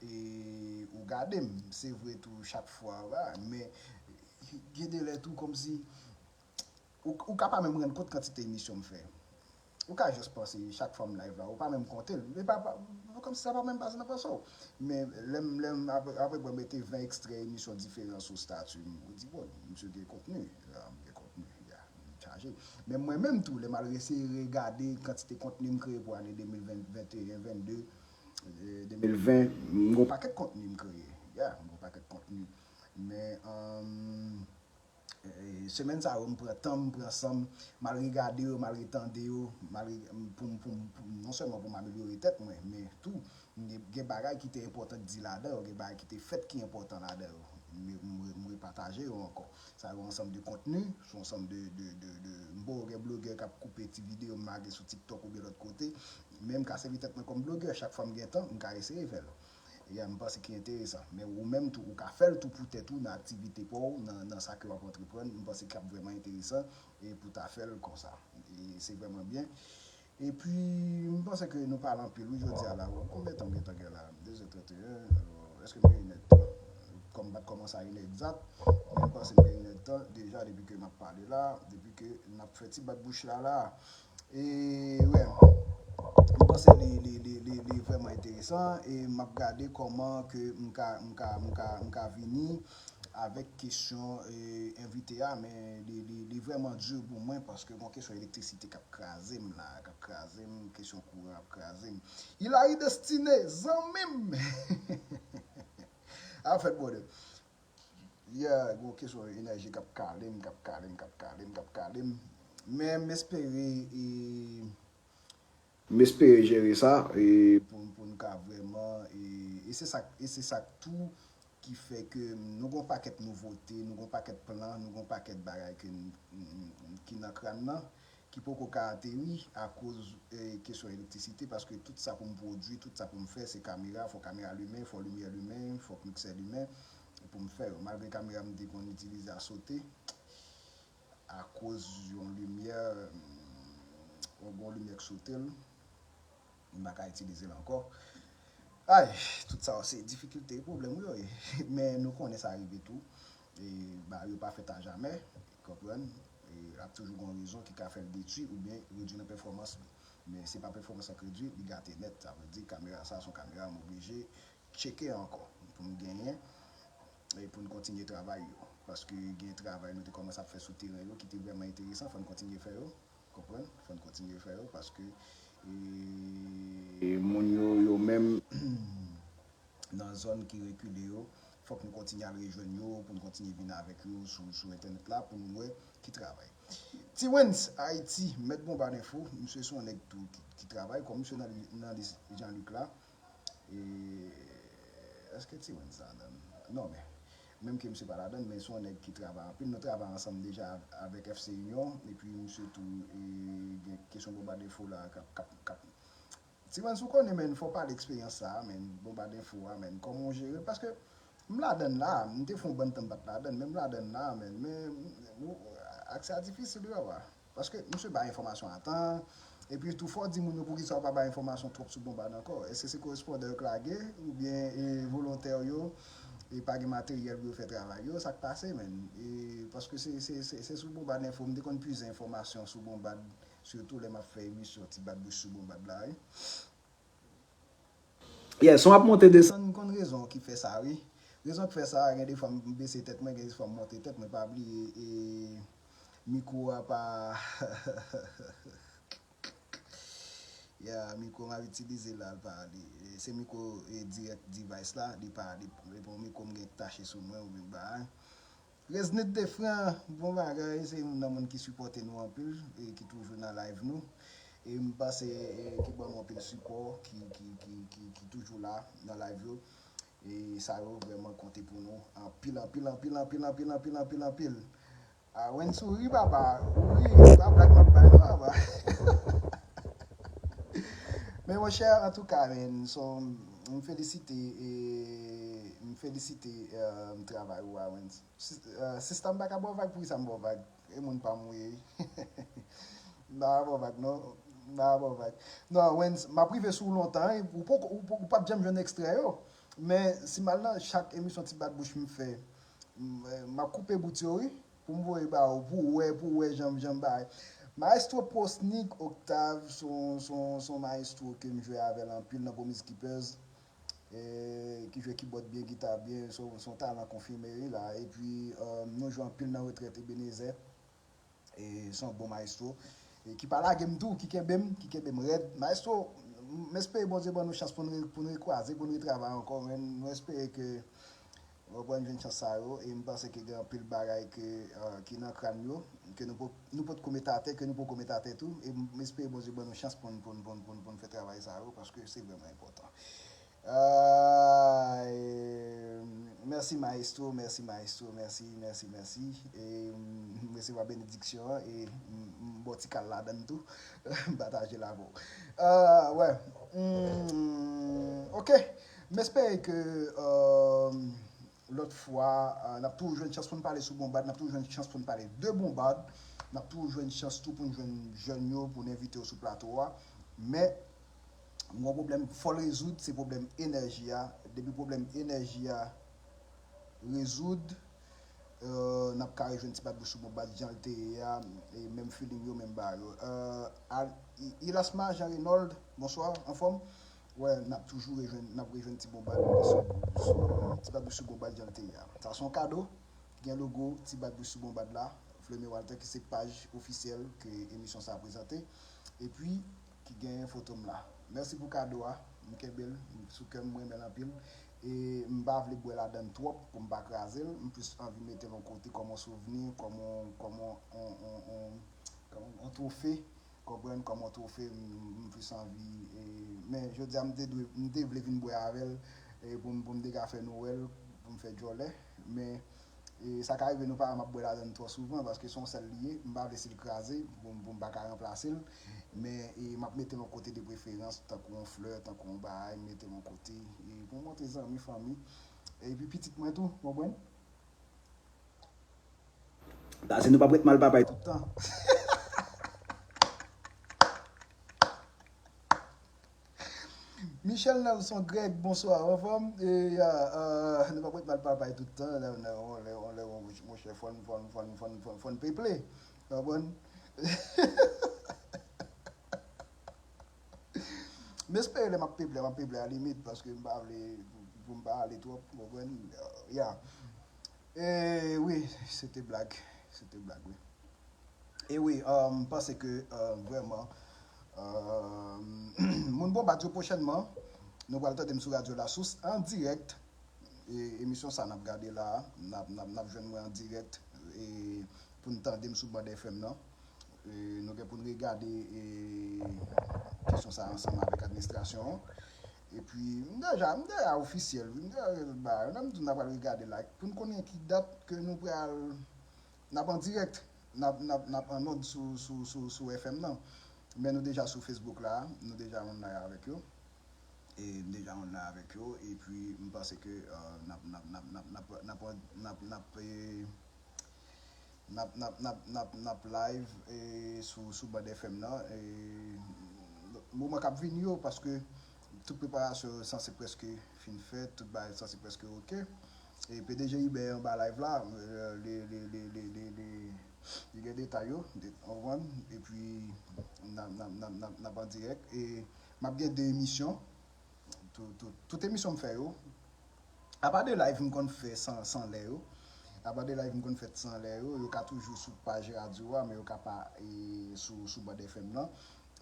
e ou gade m. Se vre tou chak fwa, men gen de lè tou kòmsi ou, ou ka pa menm rann kont kantite emisyon m fè. Ou ka jis panse chak fwa m live la, ou pa menm konte l. E pa, pa, kòmsi sa pa menm pase nan panse w. Men lè m, lè m, apre, apre mwen mete ven ekstrè emisyon diferan sou estati m, ou di, bon, misye gen kontni, ah, m gen kontni, ya, m chaje. Men mwen menm tou, lè m al eseye regade kantite kontni m kreye pou ane de mil ven, venteyen, vennde, eh, de mil ven, m gen yon pakèt kontni m kreye. Ya, m gen yon pakèt kontni. Men, um, E, semèn sa yo, m pran tan m, m pran san m, m al regade yo, m al retande yo, m al re- m- pou m, pou m, pou m, non sèlman pou m amelyore tèt mwen, men tou, m gen, gen bagay ki te enpòtan k di ladan yo, gen bagay ki te fèt ki enpòtan ladan yo. M, m, m repataje yo ankò. Sa yo ansanm de kontni, se yon ansanm de, de, de, de, m poko gen blogè k ap koupe ti videyo m lage sou TikTok oubyen lòt kote, men m ka sèvi tèt mwen kòm blogè, chak fwa m gen tan, m ka eseye fè l. Ya, m panse ki enteresan. Men ou menm tou, ou ka fè l tou pou tèt ou nan aktivite pa w, nan, nan sa ke w ap antreprann. M panse k ap vrèman enteresan e pou ta fè l konsa. E se vrèman byen. Epi, m panse ke nou pale anpil, wi, jodi a la. Konbyen tan m gentan gen la? De zè trannteyen. Alò, èske m gen inèdtan? Kòm m pa t kòmanse a inè egzat, men m panse m gen inèdtan deja depi ke m ap pale la, depi ke n ap fè ti bat bouch la la. E, wè, m panse li, li, li, li, li vrèman enteresan e m ap gade kòman ke m ka, m ka, m ka, m ka vini avèk kesyon, e, envite a, men li, li, li vrèman di pou mwen paske gon kesyon elektrisite k ap kraze m la, k ap kraze m, kesyon kouran ap kraze m. Hilary Destiné, zanmi m! Ap fèt bòdè. Yeah, gon kesyon enèji k ap kale m, k ap kale m, k ap kale m, k ap kale m. Men m espere, e, m espere jere sa, e, pou, pou n ka vrèman, e, e se sa, e se sa tou ki fè ke nou gon pakèt nouvote, nou gon pakèt plan, nou gon pakèt bagay ke n, n, n, ki nan kràn nan, ki poko ka ateri akoz, e, kesyon elektrisite, paske tout sa pou m pwodui, tout sa pou m fè, se kamera, fò kamera limen, fò limyè limen, fòk miksè limen pou m fè yo. Malgre kamera m te konn itilize a sote, akoz yon limyè, mm, yon bon limyè k sote l, m pa ka itilize l ankò. Ay, tout sa yo se difikilte e pwoblèm yo ye. Men nou konnen sa rive tou. E bagay yo pa fèt a jamè, konprann? E ap toujou gon rezon ki ka fè l detwi oubyen redui nan pèfòmans li. Men se pa pèfòmans la k redui, li gate nèt. Sa vle di kamera sa se yon kamera m oblije tcheke ankò pou m genyen e pou n kontinye travay yo. Paske gen travay nou te kòmanse ap fè sou teren yo ki te vrèman enteresan, fò n kontinye fè yo. Konprann? Fò n kontinye fè yo paske, e, moun yo, yo menm nan zòn ki rekile yo, fòk nou kontinye al rejwenn yo, pou n kontinye vin avèk yo sou, sou entènèt la, pou n wè ki travay. T-Wens Ayiti, Mèt Bonbad Enfo, misye se yon nèg tou ki, ki travay, kòm misye nan, nan lis Jean-Luc la, e, èske T-Wens ladan l? Non, men, menm ke misye pa ladan l, men se yon nèg ki travay anpil. Nou travay ansanm deja avèk F C Union, epi misye tou, e, gen kesyon Bonbad Enfo la, k ap, k ap, k ap. T-Wens, ou konnen, men, fò w pale eksperyans sa a, men, Bonbad Enfo a, men, kòman w jere l? Paske m ladan l la, m te fè yon bann tan m pa t ladan l, men m ladan l la, men, men, ou, aksè a difisil, wi, papa. Paske misye bay enfòmasyon a tan, epi tou fò w di moun yo poukisa w pa bay enfòmasyon twòp sou Bonbad ankò. Èske se korespondan yo k lage, oubyen, e, volontè yo, e pa gen materyèl pou yo fè travay yo, sa k pase, men? E, paske se, se, se, se sou Bonbad Enfo, m te konn puize enfòmasyon sou Bonbad, sitou lè m ap fè emisyon Ti Bat Bouch sou Bonbad la, wi. Yeah, son ap monte desann, m konn rezon ki fè sa, wi. Rezon ki fè sa, gen de fwa m bese tèt mwen, gen de fwa m monte tèt mwen, pa bliye, e, mikwo a pa, yeah, mikwo m ap itilize la, l pa, li, e, se mikwo, e, direct device la, li pa, li, li pa yon mikwo m gen tache sou mwen oubyen bagay. Resnit Defran, bon bagay, se youn nan moun ki sipòte nou anpil e ki toujou nan live nou. E m panse, e, ki ban nou anpil sipò, ki, ki, ki, ki, ki toujou la nan live yo. E sa yo vrèman konte pou nou anpil, anpil, anpil, anpil, anpil, anpil, anpil, anpil. A, Wens, ou ri, papa. Ou ri, se pa blag m ap bay, non, papa. Men monchè, antouka, men, so, m felisite, e, M felisite, euh, travay ou a, Wens. Sis-, euh, sista, m pa ka ba w vag, poukisa m ba w vag? E moun pa m ou ye. M pa ka ba w vag, non. M pa ka ba w vag. Non, Wens, m ap rive sou ou lontan, wi. Ou poko, ou, ou p ap janm jwenn ekstrè yo. Men, si m al nan chak emisyon Ti Bat Bouch m fè, m, m ap koupe bout yo, wi. Pou m voye ba ou, pou w wè, pou w wè jan, jan m bay. Maestro Prosnick Octave, se yon, se yon, se yon maestro ke m jwe avè l anpil nan Promise Keepers, e, ki jwe kibòd byen, gita byen, se yon, se yon talan konfime, wi, la. Epi, euh, nou jwe anpil nan retrèt Ebenezer, e, se yon bon maestro, e, ki pa lage m tou, ki kenbe m, ki kenbe m rèd. Maestro, m espere Bondye ban nou chans pou n re-, pou n rekwaze, pou n retravay ankò, men nou espere ke w konprann, jwenn chans sa yo, e m panse ke gen anpil bagay ke, euh, ki nan kràn yo, ke nou po-, nou potko met atè, ke nou poko met atè tou, e m espere Bondye ban nou chans pou n, pou n, pou n, pou n, pou n fè travay sa yo, paske se vrèman enpòtan. Ah, e, mèsi maestro, mèsi maestro, mèsi, mèsi, mèsi. E, m resevwa benediksyon an, e m, m ba w ti kal ladann tou. M pataje l avè w. Ah, wè. Hmm, ok. M espere ke, euh, lòt fwa, euh, n ap toujou jwenn chans pou n pale sou Bonbad, n ap toujou jwenn chans pou n pale de Bonbad, n ap toujou jwenn chans tou pou n jwenn jèn yo, pou n envite yo sou plato a. Men, m gen yon pwoblèm fò l rezoud, se pwoblèm enèji a. Depi pwoblèm enèji a rezoud, euh, n ap ka rejwenn Ti Bat Bouch sou Bonbad jan l te ye a, e menm feeling yo, menm bagay yo. Euh, al-, I-, Ilasma Jean Renold, bonswa, anfòm? Wè, n ap toujou rejwenn, n ap rejwenn Ti Bonbad sou, sou, Ti Bat Bouch sou Bonbad jan l te ye a. Sa se yon kado ki gen logo Ti Bat Bouch sou Bonbad la, Fleury Walter, ki se paj ofisyèl ke emisyon sa a prezante, epi ki gen foto m la. Mèsi pou kado a, m kenbe l sou kè m, m renmen l anpil. E m pa vle bwè ladann twòp pou m pa kraze l, m plis anvi mete l yon kote kòm yon souvni, kòm yon, kòm yon, yon, yon, yon, kòm yon twofe, konprann, kòm yon twofe, m, m plis anvi, e, men jodi a m te dwe, m te vle vin bwè avè l, e, pou m, pou m te ka fè nou wè l, pou m fè djòlè, men, e, sa ka rive nou pa wè m ap bwè ladann twò souvan, paske se yon sèl li ye, m pa vle si l kraze, pou m, pou m pa ka ranplase l, men, e, m ap mete l yon kote de preferans, tankou yon flè, tankou yon bagay, m mete l yon kote, e, pou m montre zanmi, fanmi, epi pitit mwen tou, konprann? Pase nou p ap ret mal papay tout tan. Michel Nelson Greg, bonswa, anfòm? E, ya, euh, nou p ap ret mal papay tout tan. Lè, lè, lè, lè, monchè, fò n, fò n, fò n, fò n, fò n, fò n peple. Konprann? M espere lè m ap peple, m ap peple a limit, paske m pa vle pou, pou m pa ale twòp, konprann? Ya. E wi, se te blag. Se te blag, wi. E wi, euh, m panse ke, euh, vrèman, euh, moun Bonbad yo pwochènman, nou pral tande m sou Radyo Lasous an dirèk. E emisyon sa n ap gade la a, n ap, n ap, n ap jwenn mwen an dirèk, e pou n tande m sou Band F M nan. E nou gen pou n regade, e, kesyon sa a ansanm avèk administrasyon an. Epi, m deja, m deja ofisyèl, wi, m deja, ba, nan m di n ap al regade la, pou n konnen ki dat ke nou pral, n ap an dirèk, n ap, n ap, n ap an nòd sou, sou, sou, sou F M nan. Men nou deja sou Facebook la, nou deja online avèk yo. E m deja online avèk yo, epi m panse ke, euh, n ap, n ap, n ap, n ap, n ap, n ap, n ap, n ap, eh, n ap, n ap, n ap, n ap, n ap live, eh, sou, sou Band F M nan, eh, moman k ap vini yo, paske tout preparasyon yo sanse prèske fin fèt, tout bagay sanse prèske oke. E P D G Hubert anba live la, eh, li, li, li, li, li, li, li gen detay yo, de, w konprann? Epi, n ap, n ap, n ap, n ap, n ap an dirèk. E m ap gen de emisyon. Tout, tout, tout emisyon m fè yo, apa de live m konn fè san, san lè yo, apa de live m konn fè san lè yo, yo ka toujou sou paj radyo a, men yo ka pa, e, sou, sou Band F M nan.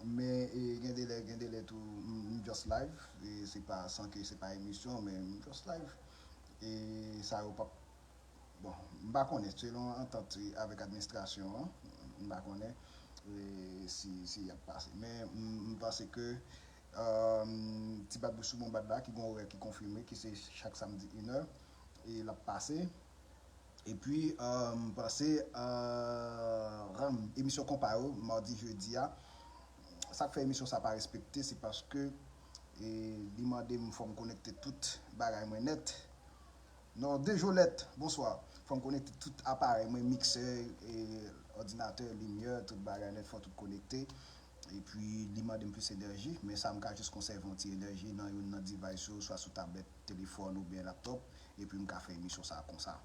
Men, e, gen de lè, gen de lè tou, m, m just live, e se pa, san ke se pa emisyon, men m just live. E sa yo p ap Bon, m pa konnen, selon antant avèk administrasyon an, m pa konnen, e, si, si y ap pase. Men, m, m panse ke, euh, Ti Bat Bouch sou Bonbad la, ki gen orè ki konfime, ki se chak samdi inè, e l ap pase. Epi, euh, m panse, euh, ranm emisyon konpa yo, madi, jedi a, sa k fè emisyon sa pa respekte, se paske, e, li mande m fò m konekte tout bagay mwen nèt. Non, Dejolèt, bonswa. Fò m konekte tout aparèy mwen, miksè, e, òdinatè, limyè, tout bagay nèt, fò tout konekte. Epi, li mande m plis enèji, men sa m ka jis konsève yon ti enèji nan youn nan device yo, swa sou tablèt, telefòn oubyen laptòp, epi m ka fè emisyon sa a konsa.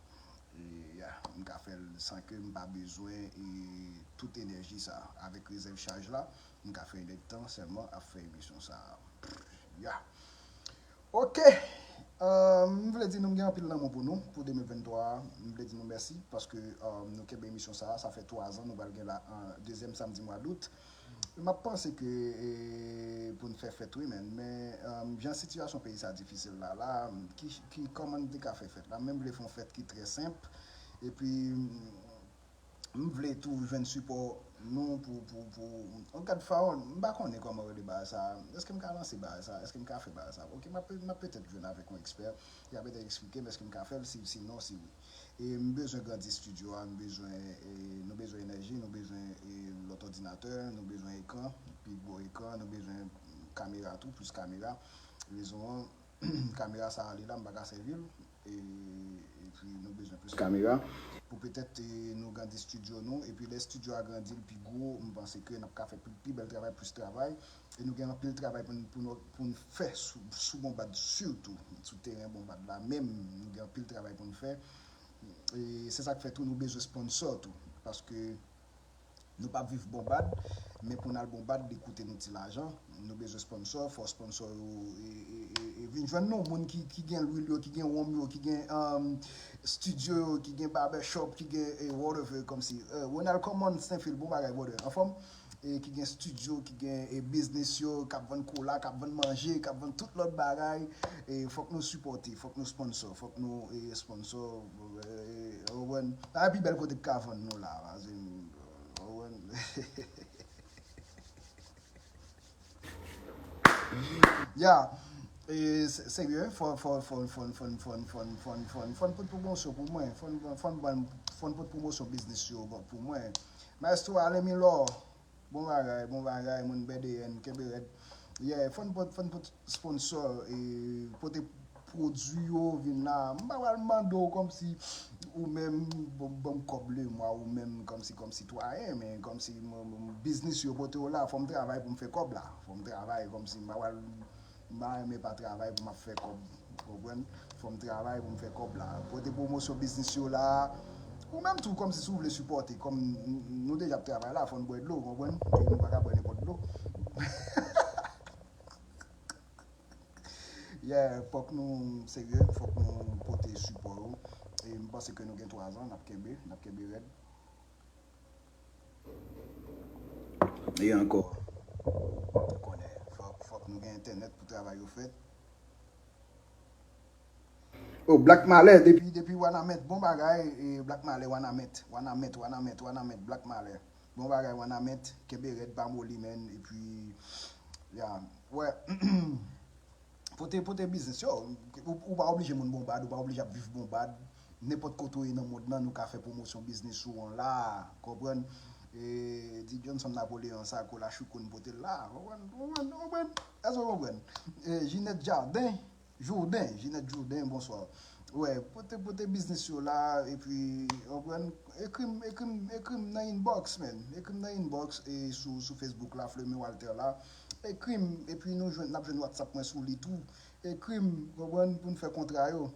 E, ya, m ka fè l san ke m pa bezwen, e, tout enèji sa a. Avèk rezèv chaj la, m ka fè inèdtan sèlman ap fè emisyon sa a. Ya. Ok. Euh, m vle di nou m gen anpil lanmou pou nou, pou de mil venntwa a. M vle di nou mèsi, paske, euh, nou kenbe emisyon sa a, sa fè twa zan, nou pral gen la, euh, dezyèm samdi mwa dout. M ap panse ke, e, pou n fè fèt, wi, men, men, euh, jan sitiyasyon peyi sa difisil la, la, ki, ki, kòman n te ka fè fèt la? Men m vle fè yon fèt ki trè senp, epi, m vle tou jwenn sipò nou pou, pou, pou, yon gad fawon, m pa konnen kòman rele bagay sa. Èske m ka lanse bagay sa? Èske m ka fè bagay sa? Ok, m ap, m ap petèt jwenn avèk yon ekspè. Y a petèt eksplike m èske m ka fè l, si, si non, si wi. E m bezwen grandi estidyo a, m bezwen, e, nou bezwen enèji, nou bezwen, e, lòt òdinatè, nou bezwen ekran, pi gwo ekran, nou bezwen kamera tou, plis kamera. Rezon an, kamera sa a li la, m pa ka sèvi l. E, epi nou bezwen plis kamera pou petèt, e, nou grandi estidyo nou. Epi lè estidyo a grandi, l pi gwo, m panse ke n ap ka fè pi, pi bèl travay, plis travay. E nou gen anpil travay pou n, pou nou, pou n fè sou, sou Bonbad, sitou sou teren Bonbad la menm. Nou gen anpil travay pou n fè. E se sa k fè tou nou bezwen sponsò tou. Paske nou p ap viv Bonbad, men pou n al Bonbad, li koute nou ti lajan. Nou bezwen sponsò, fò sponsò yo, e, e, e, e vin jwenn nou. Moun ki, ki gen lwil yo, ki gen wonm yo, ki gen, um, studio yo, ki gen barbershop, ki gen, e, whatever, kòmsi, e, Ronald Common Saint-Phil, bon bagay, brother. Anfòm? E ki gen studio, ki gen, e, biznis yo, k ap vann kola, k ap vann manje, k ap vann tout lòt bagay. E fòk nou sipòte, fòk nou sponsò, fòk nou, e, sponsò, e, e, ou konprann? Pa gen pi bèl kote k ka vann nou la, paske, ou konprann? Ya, e, se- serye, fò, fò, fò, fò, fò, fò, fò, fò, fò, fò, fò n pot pwomosyon pou mwen, fò n, fò n ban, fò n pot pwomosyon biznis yo pou mwen. Maestro Alain Milor, bon bagay, bon bagay, moun B D N, kenbe rèd. Yeah, fò n pot, fò n pot sponsò, e, pote pwodui yo vin la. M pa pral mande w kòmsi ou menm ban m kòb lemwa, ou menm kòmsi, kòmsi twayen, men kòmsi mwen, mwen, biznis yo pote w la, fò m travay pou m fè kòb la. Fò m travay kòmsi m pa pral, m pa renmen pa travay pou m ap fè kòb, ou konprann? Fò m travay pou m fè kòb la. Pote pwomosyon biznis yo la. Ou menm tou, kòmsi si w vle sipòte, kòm n- nou deja ap travay la, fò n bwè dlo, ou konprann? E nou pa ka bwè nenpòt dlo. Yeah, fòk nou serye, fòk nou pote sipò yo. E m panse ke nou gen twa zan, n ap kenbe, n ap kenbe rèd. E ankò, ou konnen, fòk, fòk nou gen entènèt pou travay yo fèt. Oh, Black Malè, depi, depi Wanament, bon bagay, e Black Malè, Wanament, Wanament, Wanament, Wanament, Black Malè. Bon bagay, Wanament, kenbe rèd, pa moli, man, epi, ya, wè, pote, pote biznis, yo, ou, ou pa oblije moun Bonbad, ou pa oblije ap viv Bonbad, nenpòt kote ou ye nan mond lan, nou ka fè pwomosyon biznis ou an la, konprann? E, di Johnson Napoleon sa, kola choukoun pote l la, konprann? Konprann? Konprann? Èske w konprann? E, Ginette Jardin, Jourdain, Ginette Jourdain, bonswa. Wè, pote, pote biznis yo la, epi, w konprann? Ekri m, ekri m, ekri m nan inbox, man. Ekri m nan inbox, e sou, sou Facebook la, Flemen Walter la. Ekri m, epi nou jwenn, n ap jwenn WhatsApp mwen sou li tou. Ekri m, w konprann, pou n fè kontra yo.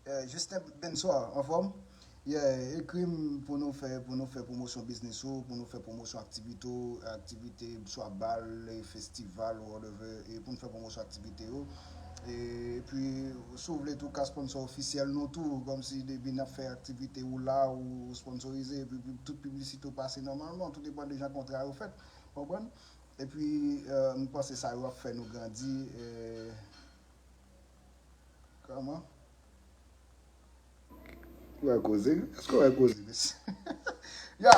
Eh, Justin Benswa, anfòm? Yeah, ekri m pou nou fè, pou nou fè pwomosyon biznis ou, pou nou fè pwomosyon aktivite ou, aktivite swa bal, festival, whatever, e pou nou fè pwomosyon aktivite yo. E, epi, si w vle tou, ka sponsò ofisyèl nou tou, kòmsi depi n ap fè aktivite ou la, ou sponsorize, epi pi- tout piblisite ou pase nòmalman, tou depann de jan kontra yo fèt, konprann? Epi, eh, m panse sa yo ap fè nou grandi, eh, kòman? Ou wè koze? Èske ou wè koze, mesye? Ya,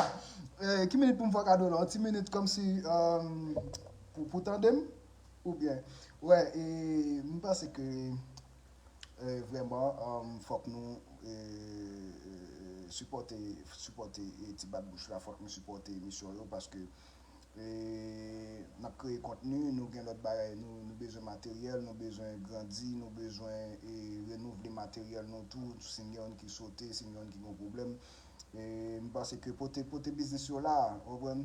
eh, ki minit pou m fè kado la? Yon ti minit kòmsi, um, pou, pou tande m? Oubyen, wè, e, m panse ke, eh, vrèman, um, fòk nou, eh, eh, sipòte, sipòte, eh, Ti Bat Bouch la, fòk nou sipòte emisyon yo, paske, E, n ap kreye kontni, nou gen lòt bagay, nou, nou bezwen materyèl, nou bezwen grandi, nou bezwen e, renouvle materyèl nou tou. Si n gen youn ki sote, si n gen youn ki gen pwoblèm, e, m panse ke pote, pote biznis yo la, w konprann?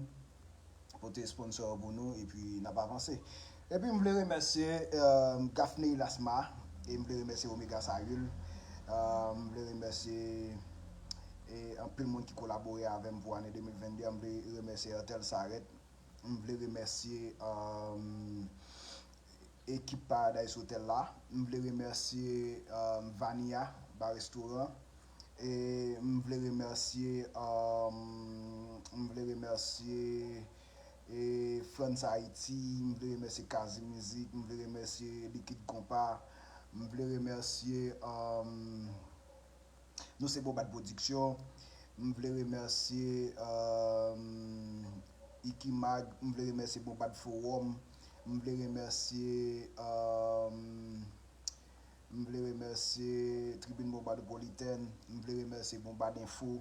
Pote sponsor pou nou, epi n ap avanse. Epi m vle remèsye e, Gafney Lasma, e m vle remèsye Omega Sayul, e, m vle remèsye e, anpil moun ki kolabore avè m pou ane de mil venn de a. M vle remèsye Ertel Saret, m vle remèsye e, ekip Paradise Hotel la, m vle remèsye e, Vania Bar Restaurant, e m vle remèsye e, m vle remèsye e, France Haïti, m vle remèsye Kazi Mizik, m vle remèsye Likid Konpa, m vle remèsye e, Nou Se Bon Bad Pwodiksyon. M vle remèsye e, Ikimag, m vle remèsye Bon Bad Forum, m vle remèsye e, m vle remèsye Tribune Bonbadopolitèn, m vle remèsye Bonbad Info.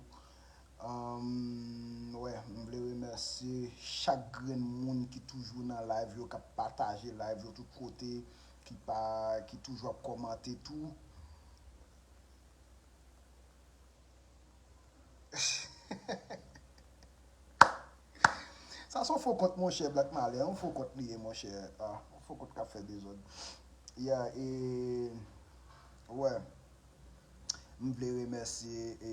Anm, wè, m vle remèsye chak grenn moun ki toujou nan live yo, k ap pataje live yo tout kote, ki pa, ki toujou ap kòmante tou. Sa se yon fo kont, monchè, Black Malè, yon fo kont li ye, monchè. Ah, yon fo kont k ap fè dezòd. Ya, e, wè. M vle remèsye e,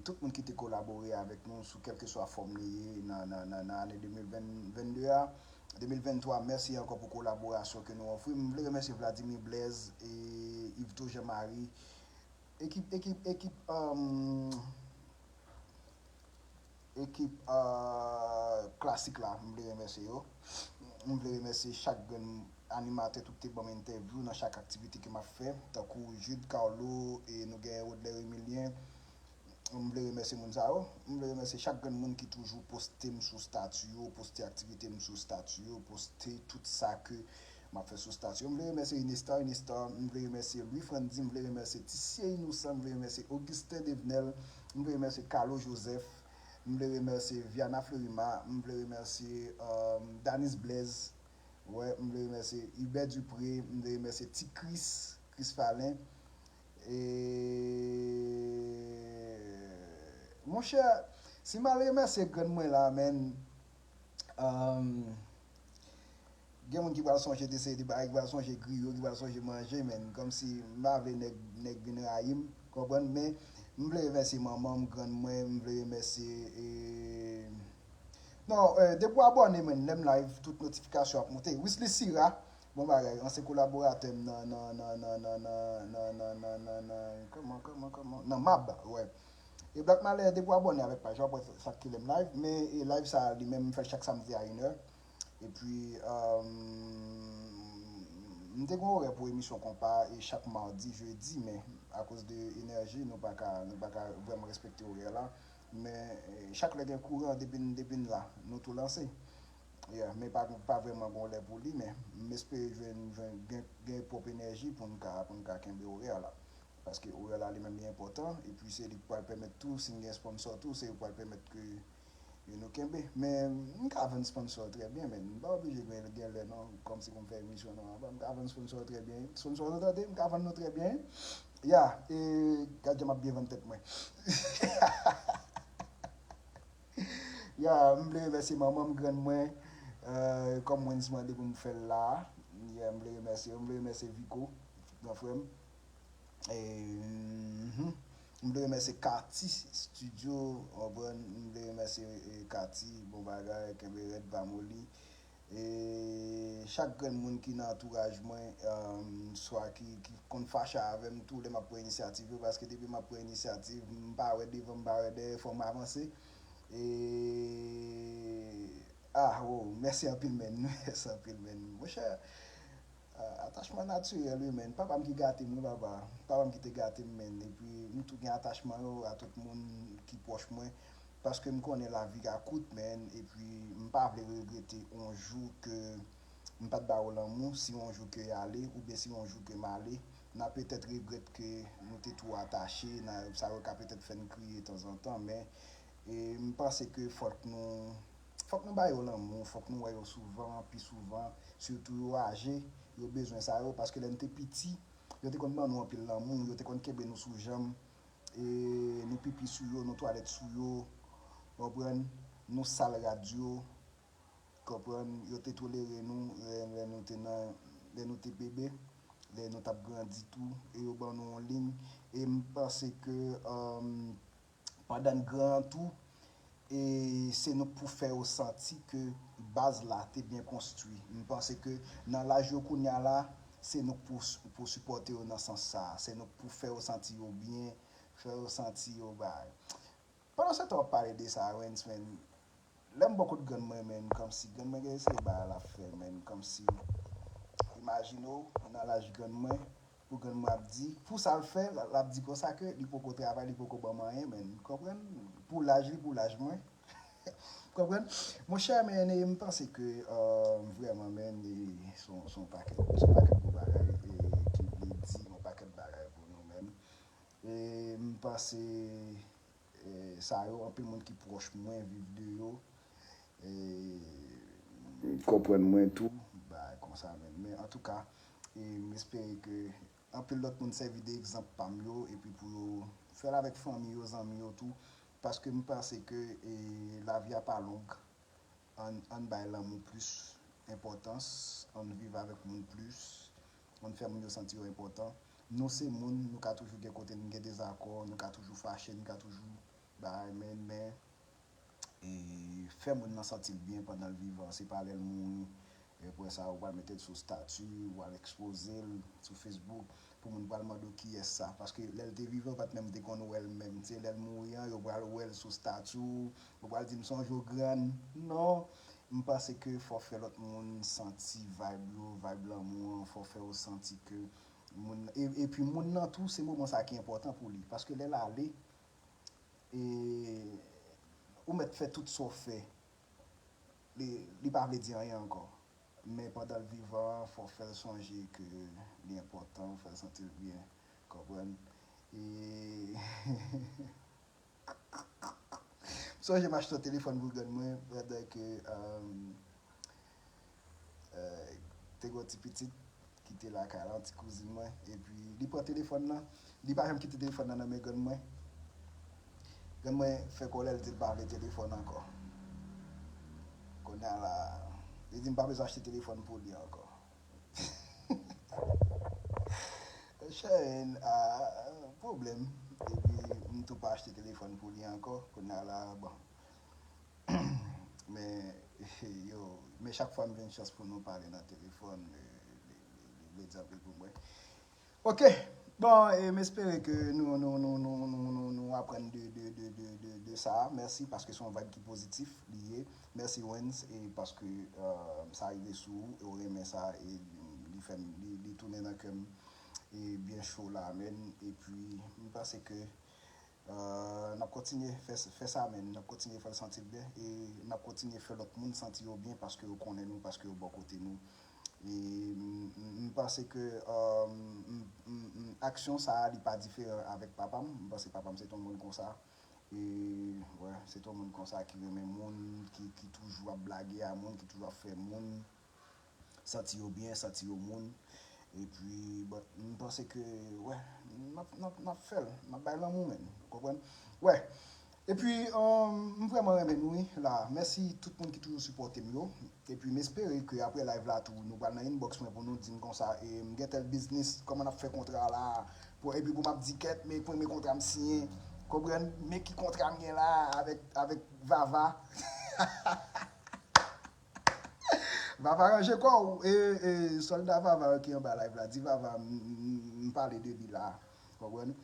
tout moun ki te kolabore avèk nou sou kèlkeswa fòm li ye nan, nan, nan, nan ane de mil venn, venn de a, de mil venn twa. Mèsi ankò pou kolaborasyon ke nou ofri. M vle remèsye Vladimir Blaise e Yvetot Jean Marie. Ekip, ekip, ekip, um, ekip uh, klasik la, m vle remèsye yo. M vle remèsye chak grenn animatè tou ki te ban m entèvyou nan chak aktivite ke m ap fè, tankou Jude Carlo e nou gen Rodler Emilien. M vle remèsye moun sa yo. M vle remèsye chak grenn moun ki toujou poste m sou stati yo, poste aktivite m sou stati yo, poste tout sa ke m ap fè sou stati yo. M vle remèsye Inestar, Inestar, m vle remèsye Louis Frandy, m vle remèsye Tisye Inosan, m vle remèsye Augustin Devenel, m vle remèsye Carlo Joseph, m vle remèsye Viana Fleurima, m vle remèsye um, Danis Blaise, wè, m vle remèsye Hubert Dupré, m vle remèsye Ti Chris, Chris Falen. E monchè, si m al remèsye grann mwen la, men, um, gen moun ki pral sonje te seri de bagay, ki pral sonje griyo, ki pral sonje manje, men kòmsi m pa vle nèg, nèg vin rayi m, konprann? Men m vle remèsye manman m, grann mwen, m vle remèsye e, non, e, depi w abòne, men lè m live, tout notifikasyon ap monte. Wisly Sira, bon bagay, ansyen kolaboratè m nan, nan, nan, nan, nan, nan, nan, nan, nan, nan, kòman, kòman, kòman, nan mab, wè. E Black Malè, depi w abòne avèk paj la, w ap wè sa k kilè m live, men e live sa a li menm, m fè l chak samdi a inè. Epi, um, m te gen orè pou emisyon konpa e chak madi, jedi, men akoz de enèji, nou pa ka, nou pa ka vrèman respekte orè la. Men e, chak lè gen kouran, depi n, depi n la, nou tou lanse. Yeah, men pa, pa vrèman gen lè pou li, men m espere jwenn, jwenn gen, gen pwòp enèji pou n ka, pou n ka kenbe orè la. Paske orè la li menm li enpòtan, epi se li k pral pèmèt tou, si n gen sponsò tou, se yo k pral pèmèt ke e nou kenbe. Men m ka vann sponsò trè byen, men m pa oblije gen, gen lè non, kòmsi pou m fè emisyon non. M ka vann sponsò trè byen. Sponsò nou tande, m ka vann nou trè byen. Ya, e gad jan m ap byen vann tèt mwen. Ya, m vle remèsye manman m, grann mwen, e, kòm Wens mande pou m fè l la. Ya, m vle remèsye yo, m vle remèsye Vico, gran frè m. E, mhm. M vle remèsye Kati Studio, w konprann? M vle remèsye e, Kati, bon bagay, kenbe rèd, pa moli. E chak grenn moun ki nan antouraj mwen, um, swa ki, ki konn fache avè m tou lè m ap pran inisyativ yo, paske depi m ap pran inisyativ, m pa wè devan, m pa wè dèyè, fò m avanse. E, ah, oh, mèsi anpil, men. Mèsi anpil, men. Monchè, Ah, atachman natirèl, wi, men. Papa m ki gate m, wi, papa. Papa m ki te gate m, men. Epi, m tou gen atachman yo a tout moun ki pwòch mwen. Paske m konnen lavi a kout, men. Epi, m pa vle regrete yon jou ke m pa t ba yo lanmou, si yon jou ke y ale, oubyen si yon jou ke m ale. N a petèt regrèt ke nou te twò atache, n a, sa yo ka petèt fè n kriye tanzantan, men, e, m panse ke fòk nou, Fòk nou ba yo lanmou, fòk nou wè yo souvan, pi souvan, sitou yo aje, yo bezwen sa yo, paske lè n te piti, yo te konn ban nou anpil lanmou, yo te konn kenbe nou sou janm, e nou pipi sou yo, nou twalèt sou yo, konprann, nou sal rad yo, konprann, yo te tolere nou lè, lè nou te nan, lè nou te bebe, lè nou t ap grandi tou, e yo ban nou yon liy, e m panse ke, um, pandan n gran tou, e se nou k pou fè yo santi ke baz la te byen konstwi. M panse ke nan laj yo kounye a la, se nou k pou, pou sipòte yo nan sans sa a. Se nou k pou fè yo santi yo byen, fè yo santi yo bay. Pandan se tan w ap pale de sa, Wens, men, lè m bò kot grann mwen, men, kòmsi grann mwen gen seri bagay l ap fè, men, kòmsi, imajine w, nan laj grann mwen, pou grann mwen ap di, pou sa l fè, l ap di konsa ke li poko travay, li poko ban m anyen, men, konprann? Pou laj li, pou laj mwen. Konprann? Monchè, men, e m panse ke, euh, vrèman, men, e se yon, se yon pakèt, se yon pakèt gwo bagay, e ki vle di yon pakèt bagay pou nou, men. E m panse, e sa yo, anpil moun ki pwòch mwen viv de yo, e konprann mwen tou, bagay konsa, men. Men, antouka, e m espere ke anpil lòt moun sèvi de egzanp pa m yo, epi pou yo fè l avèk fanmi yo, zanmi yo tou, paske m panse ke, e, lavi a pa long. Ann, ann bay lanmou plis enpòtans, ann viv avèk moun plis, ann fè moun yo santi yo enpòtan. Nou se moun, nou ka toujou gen kote n gen dezakò, nou ka toujou fache, nou ka toujou bagay, men, men, e, fè moun nan santi l byen pandan l vivan, se pa lè l mouri. E apre sa, ou pral mete l sou stati, ou pral ekspoze l sou Facebook, pou moun pral mande w kiyès sa. Paske lè l te vivan, ou pa t menm te konn wè l menm. Se lè l mouri an, yo pral wè l sou stati w, yo pral di m sonje w grann. Non, m panse ke fò fè lòt moun santi vibe yo, vibe lanmou an, fò fè yo santi ke moun, e, epi moun nan tou, se moman sa ki enpòtan pou li. Paske lè l ale, e, ou mèt fè tout sa w fè, li, li pa vle di anyen ankò. Men pandan l vivan, fò w fè l sonje ke li enpòtan, fò w fè l santi l byen, konprann? E m sonje m achte yon telefòn pou grann mwen pandan ke, um, euh, te gen yon ti pitit ki te lakay la, yon ti kouzin mwen, epi li pran telefòn nan, li pa janm kite telefòn nan nan men grann mwen. Grann mwen fè kòlè, l di l pa vle telefòn ankò. Kounye a la, li di m pa bezwen achte telefòn pou li ankò. Chè, a, pwoblèm. Epi m tou pa achte telefòn pou li ankò. Kounye a la, bon. Men, yo, men chak fwa m jwenn chans pou nou pale nan telefòn, li, li, li, li vle di anpil pou mwen. Ok, bon, e m espere ke nou, nou, nou, nou, nou, nou, nou aprann de, de, de, de, de, de sa. Mèsi, paske se yon vibe ki pozitif, li ye. Mèsi, Wens, e paske, euh, sa rive sou ou, e ou renmen sa, e li fè m, li, li tounen nan kè m, e byen cho la, men. Epi, m panse ke, euh, n ap kontinye fè, fè sa, men. N ap kontinye fè l santi l byen, e n ap kontinye fè lòt moun santi yo byen, paske yo konnen nou, paske yo bò kote nou. E m, m, m panse ke, euh, m, m, m, aksyon sa a, li pa diferan avèk papa m. M panse papa m se t yon moun konsa. E, wè, se t yon moun konsa ki renmen moun, ki, ki toujou ap blage a moun, ki toujou ap fè moun santi yo byen, santi yo moun. Epi, but, m panse ke, wè, n ap, n ap, n ap fè l, n ap bay lanmou, men, ou konprann? Wè. Epi, um, m vrèman renmen nou, wi, la. Mèsi tout moun ki toujou sipòte m yo. Epi, m espere ke apre live la tou, nou pral nan inbox mwen pou nou di m konsa, e m gen tèl biznis, kòman n ap fè kontra la? Pou, epi pou m ap di kèt, men premye kontra m siyen, konprann, men ki kontra m gen la avèk, avèk Vava. Vava ranje kò w, e, e, sòlda Vava yo ki anba live la, di Vava, m, m, m pale de li la, konprann?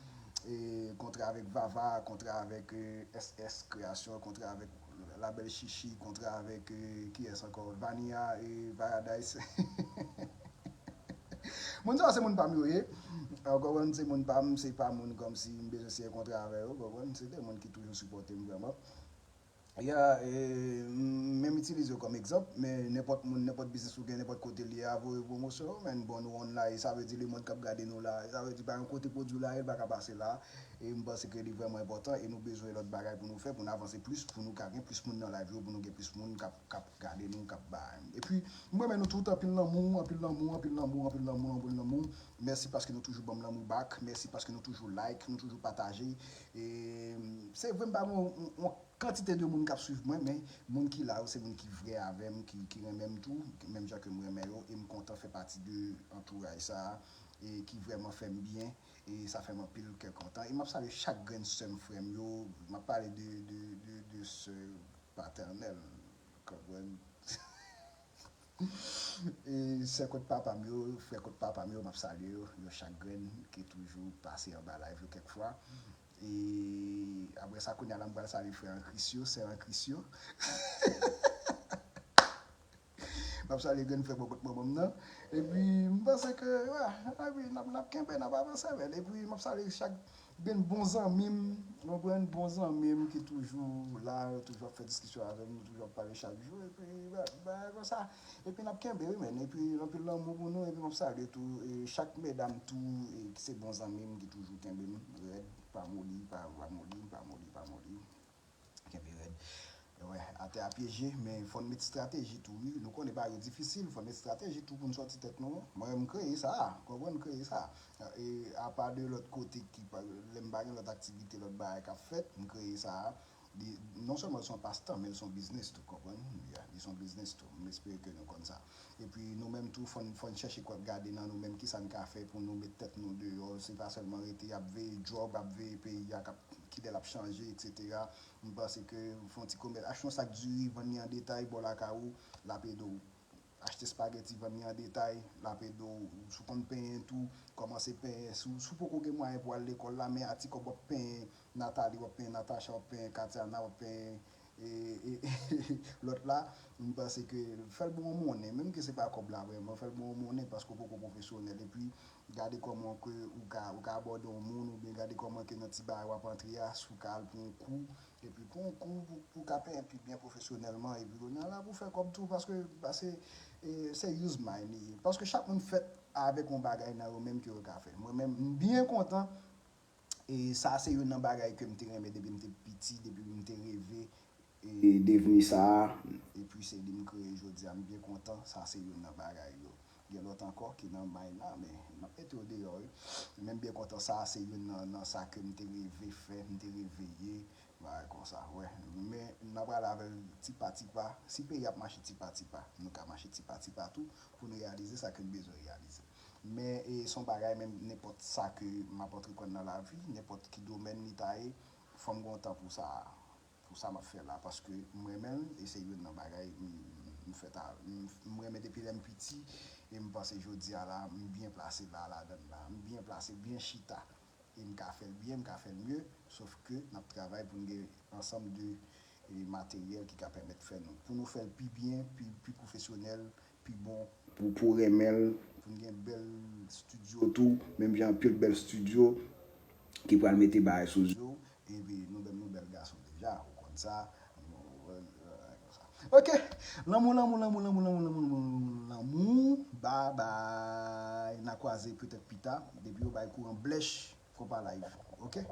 E, kontra avèk Vava, kontra avèk, e, S S Création, kontra avèk La Belle Chichi, kontra avèk, e, kiyès ankò? Vania e Paradise. Moun sa yo se moun pa m yo ye. Ou konprann, se moun pa m, se pa moun kòmsi m bezwen siyen kontra avè yo, ou konprann? Se de moun ki toujou sipòte m vrèman. Yeah, e, m menm itilize yo kòm egzanp, men nenpòt moun, nenpòt biznis ou gen, nenpòt kote l ye a, voye pwomosyon yo, men bon, nou online, sa vle di lemonn k ap gade nou la, sa vle di pa yon kote pwodui w la ye, l pa ka pase la. E m panse ke li vrèman enpòtan e nou bezwen lòt bagay pou nou fè, pou n avanse plis, pou nou ka gen plis moun nan live yo, pou nou gen plis moun k ap, k ap gade nou, k ap ba. Epi, m renmen nou tout, anpil lanmou, anpil lanmou, anpil lanmou, anpil lanmou, anpil lanmou. Mèsi paske nou toujou ban m lanmou back, mèsi paske nou toujou like, nou toujou pataje. E, se vre m pa gen yon, yon kantite de moun k ap swiv mwen, men moun ki la yo, se moun ki vrè avè m, ki, ki renmen m tou, menm jan ke m renmen yo, e m kontan fè pati de antouraj sa a, e ki vrèman fè m byen, e sa fè m anpil kè kontan. E m ap salye chak grenn sè m, frè m yo, m ap pale de, de, de, de sè patènèl, konprann? E sè kot papa m yo, frè kot papa m yo, m ap salye yo, yo chak grenn ki toujou pase anba live yo kèk fwa. E apre sa, kounye a la, m pral salye frè an Kris yo, sè an Kris yo. M ap salye grenn frè bò kot manman m nan. Epi, m panse ke, wè, epi n ap, n ap kenbe, n ap avanse, men. Epi, m ap salye chak grenn bon zanmi m, konprann, bon zanmi m ki toujou la, toujou ap fè diskisyon avè m, nou toujou ap pale chak jou, epi, wè, bagay konsa. Epi, n ap kenbe, wi, men. Epi, anpil lanmou pou nou, epi m ap salye tou, e, chak medam tou, e, ki se bon zanmi m, ki toujou kenbe m, rèd, pa moli, pa, pa moli, pa moli, pa moli. Kenbe rèd. Wè, atè a pyeje, men fò n met estrateji tou, wi. Nou konnen bagay yo difisil, fò n met estrateji tou pou n sòti tèt nou. Mwen, m kreye sa, konprann, m kreye sa. E, apa de lòt kote, ki pa, lè m pa gen lòt aktivite, lòt bagay k ap fèt, m kreye sa. Li, non sèlman l se yon pastan, men l se yon biznis tou, konprann? Yeah, li se yon biznis tou. M espere ke nou konn sa. Epi, nou menm tou, fò n, fò n chèche kwè gade nan nou menm, kisa n ka fè pou nou met tèt nou deyò. Se pa sèlman rete ap veye djòb, ap veye peyi a, k ap, kilè l ap chanje, etsetera. M panse ke fè yon ti komès, achte yon sak diri, vann li an detay, bò lakay ou, l ap ede w. Achte espageti, vann li an detay, l ap ede w. Si w konn penyen tou, kòmanse penyen. Si w, si w poko gen mwayen pou al lekòl la, men a ti kòb w ap penyen Nathalie, w ap penyen Natacha, w ap penyen Katiana, w ap penyen, e, e, lòt la, m panse ke fè l ba w monnen, menm ke se pa kòb la vrèman, fè l ba w monnen paske w poko pwofesyonèl. Epi, gade kòman ke ou ka, ou ka abòde yon moun, oubyen gade kòman ke nan ti bagay w ap antre a, si w ka al pran yon kou, epi pran yon kou pou, pou w ka penyen pi byen pwofesyonèlman, epi kounye a la pou w fè kòb tou, paske, paske, e, se use mind li ye. Paske chak moun fèt avèk yon bagay nan yo menm ke yo ka fè. Mwen menm, m byen kontan, e sa se youn nan bagay ke m te renmen depi m te piti, depi m te reve, e devni sa a. Epi se li m kreye jodi a, m byen kontan, sa se youn nan bagay yo. Gen lòt ankò ki nan mind la, men m ap mete yo deyò, wi. Men m byen kontan, sa se youn nan, nan sa ke m te reve fè, m te reve ye, bagay konsa, wè. Men n ap prale avè l ti pa ti pa. Si peyi ap mache ti pa ti pa, nou ka mache ti pa ti pa tou pou nou reyalize sa ke n bezwen reyalize. Men, e, se yon bagay, menm nenpòt sa ke m ap antreprann nan lavi, nenpòt ki domèn li ta ye, fò m gen yon tan pou sa, pou sa m ap fè la, paske m renmen l, e se youn nan bagay m, m fèt a, m, m renmen depi lè m piti, e m panse jodi a la, m byen plase la, ladan l la, m byen plase, byen chita, e m ka fè l byen, m ka fè l mye, sof ke n ap travay pou n gen ansanm de, e, materyèl ki ka pèmèt fè nou, pou nou fè l pi byen, pi, pi pwofesyonèl, pi bon, pou, pou renmen l, pou n gen bèl estidyo tou, menm jan anpil bèl estidyo ki pral mete bagay sou zye w, epi nou menm nou bèl gason deja, ou konn sa. Ok, lanmou, lanmou, lanmou, lanmou, lanmou, lanmou, lanmou, bye bye, n a kwaze petèt pita, depi yo bay kouran blèch, fò pa live, ok?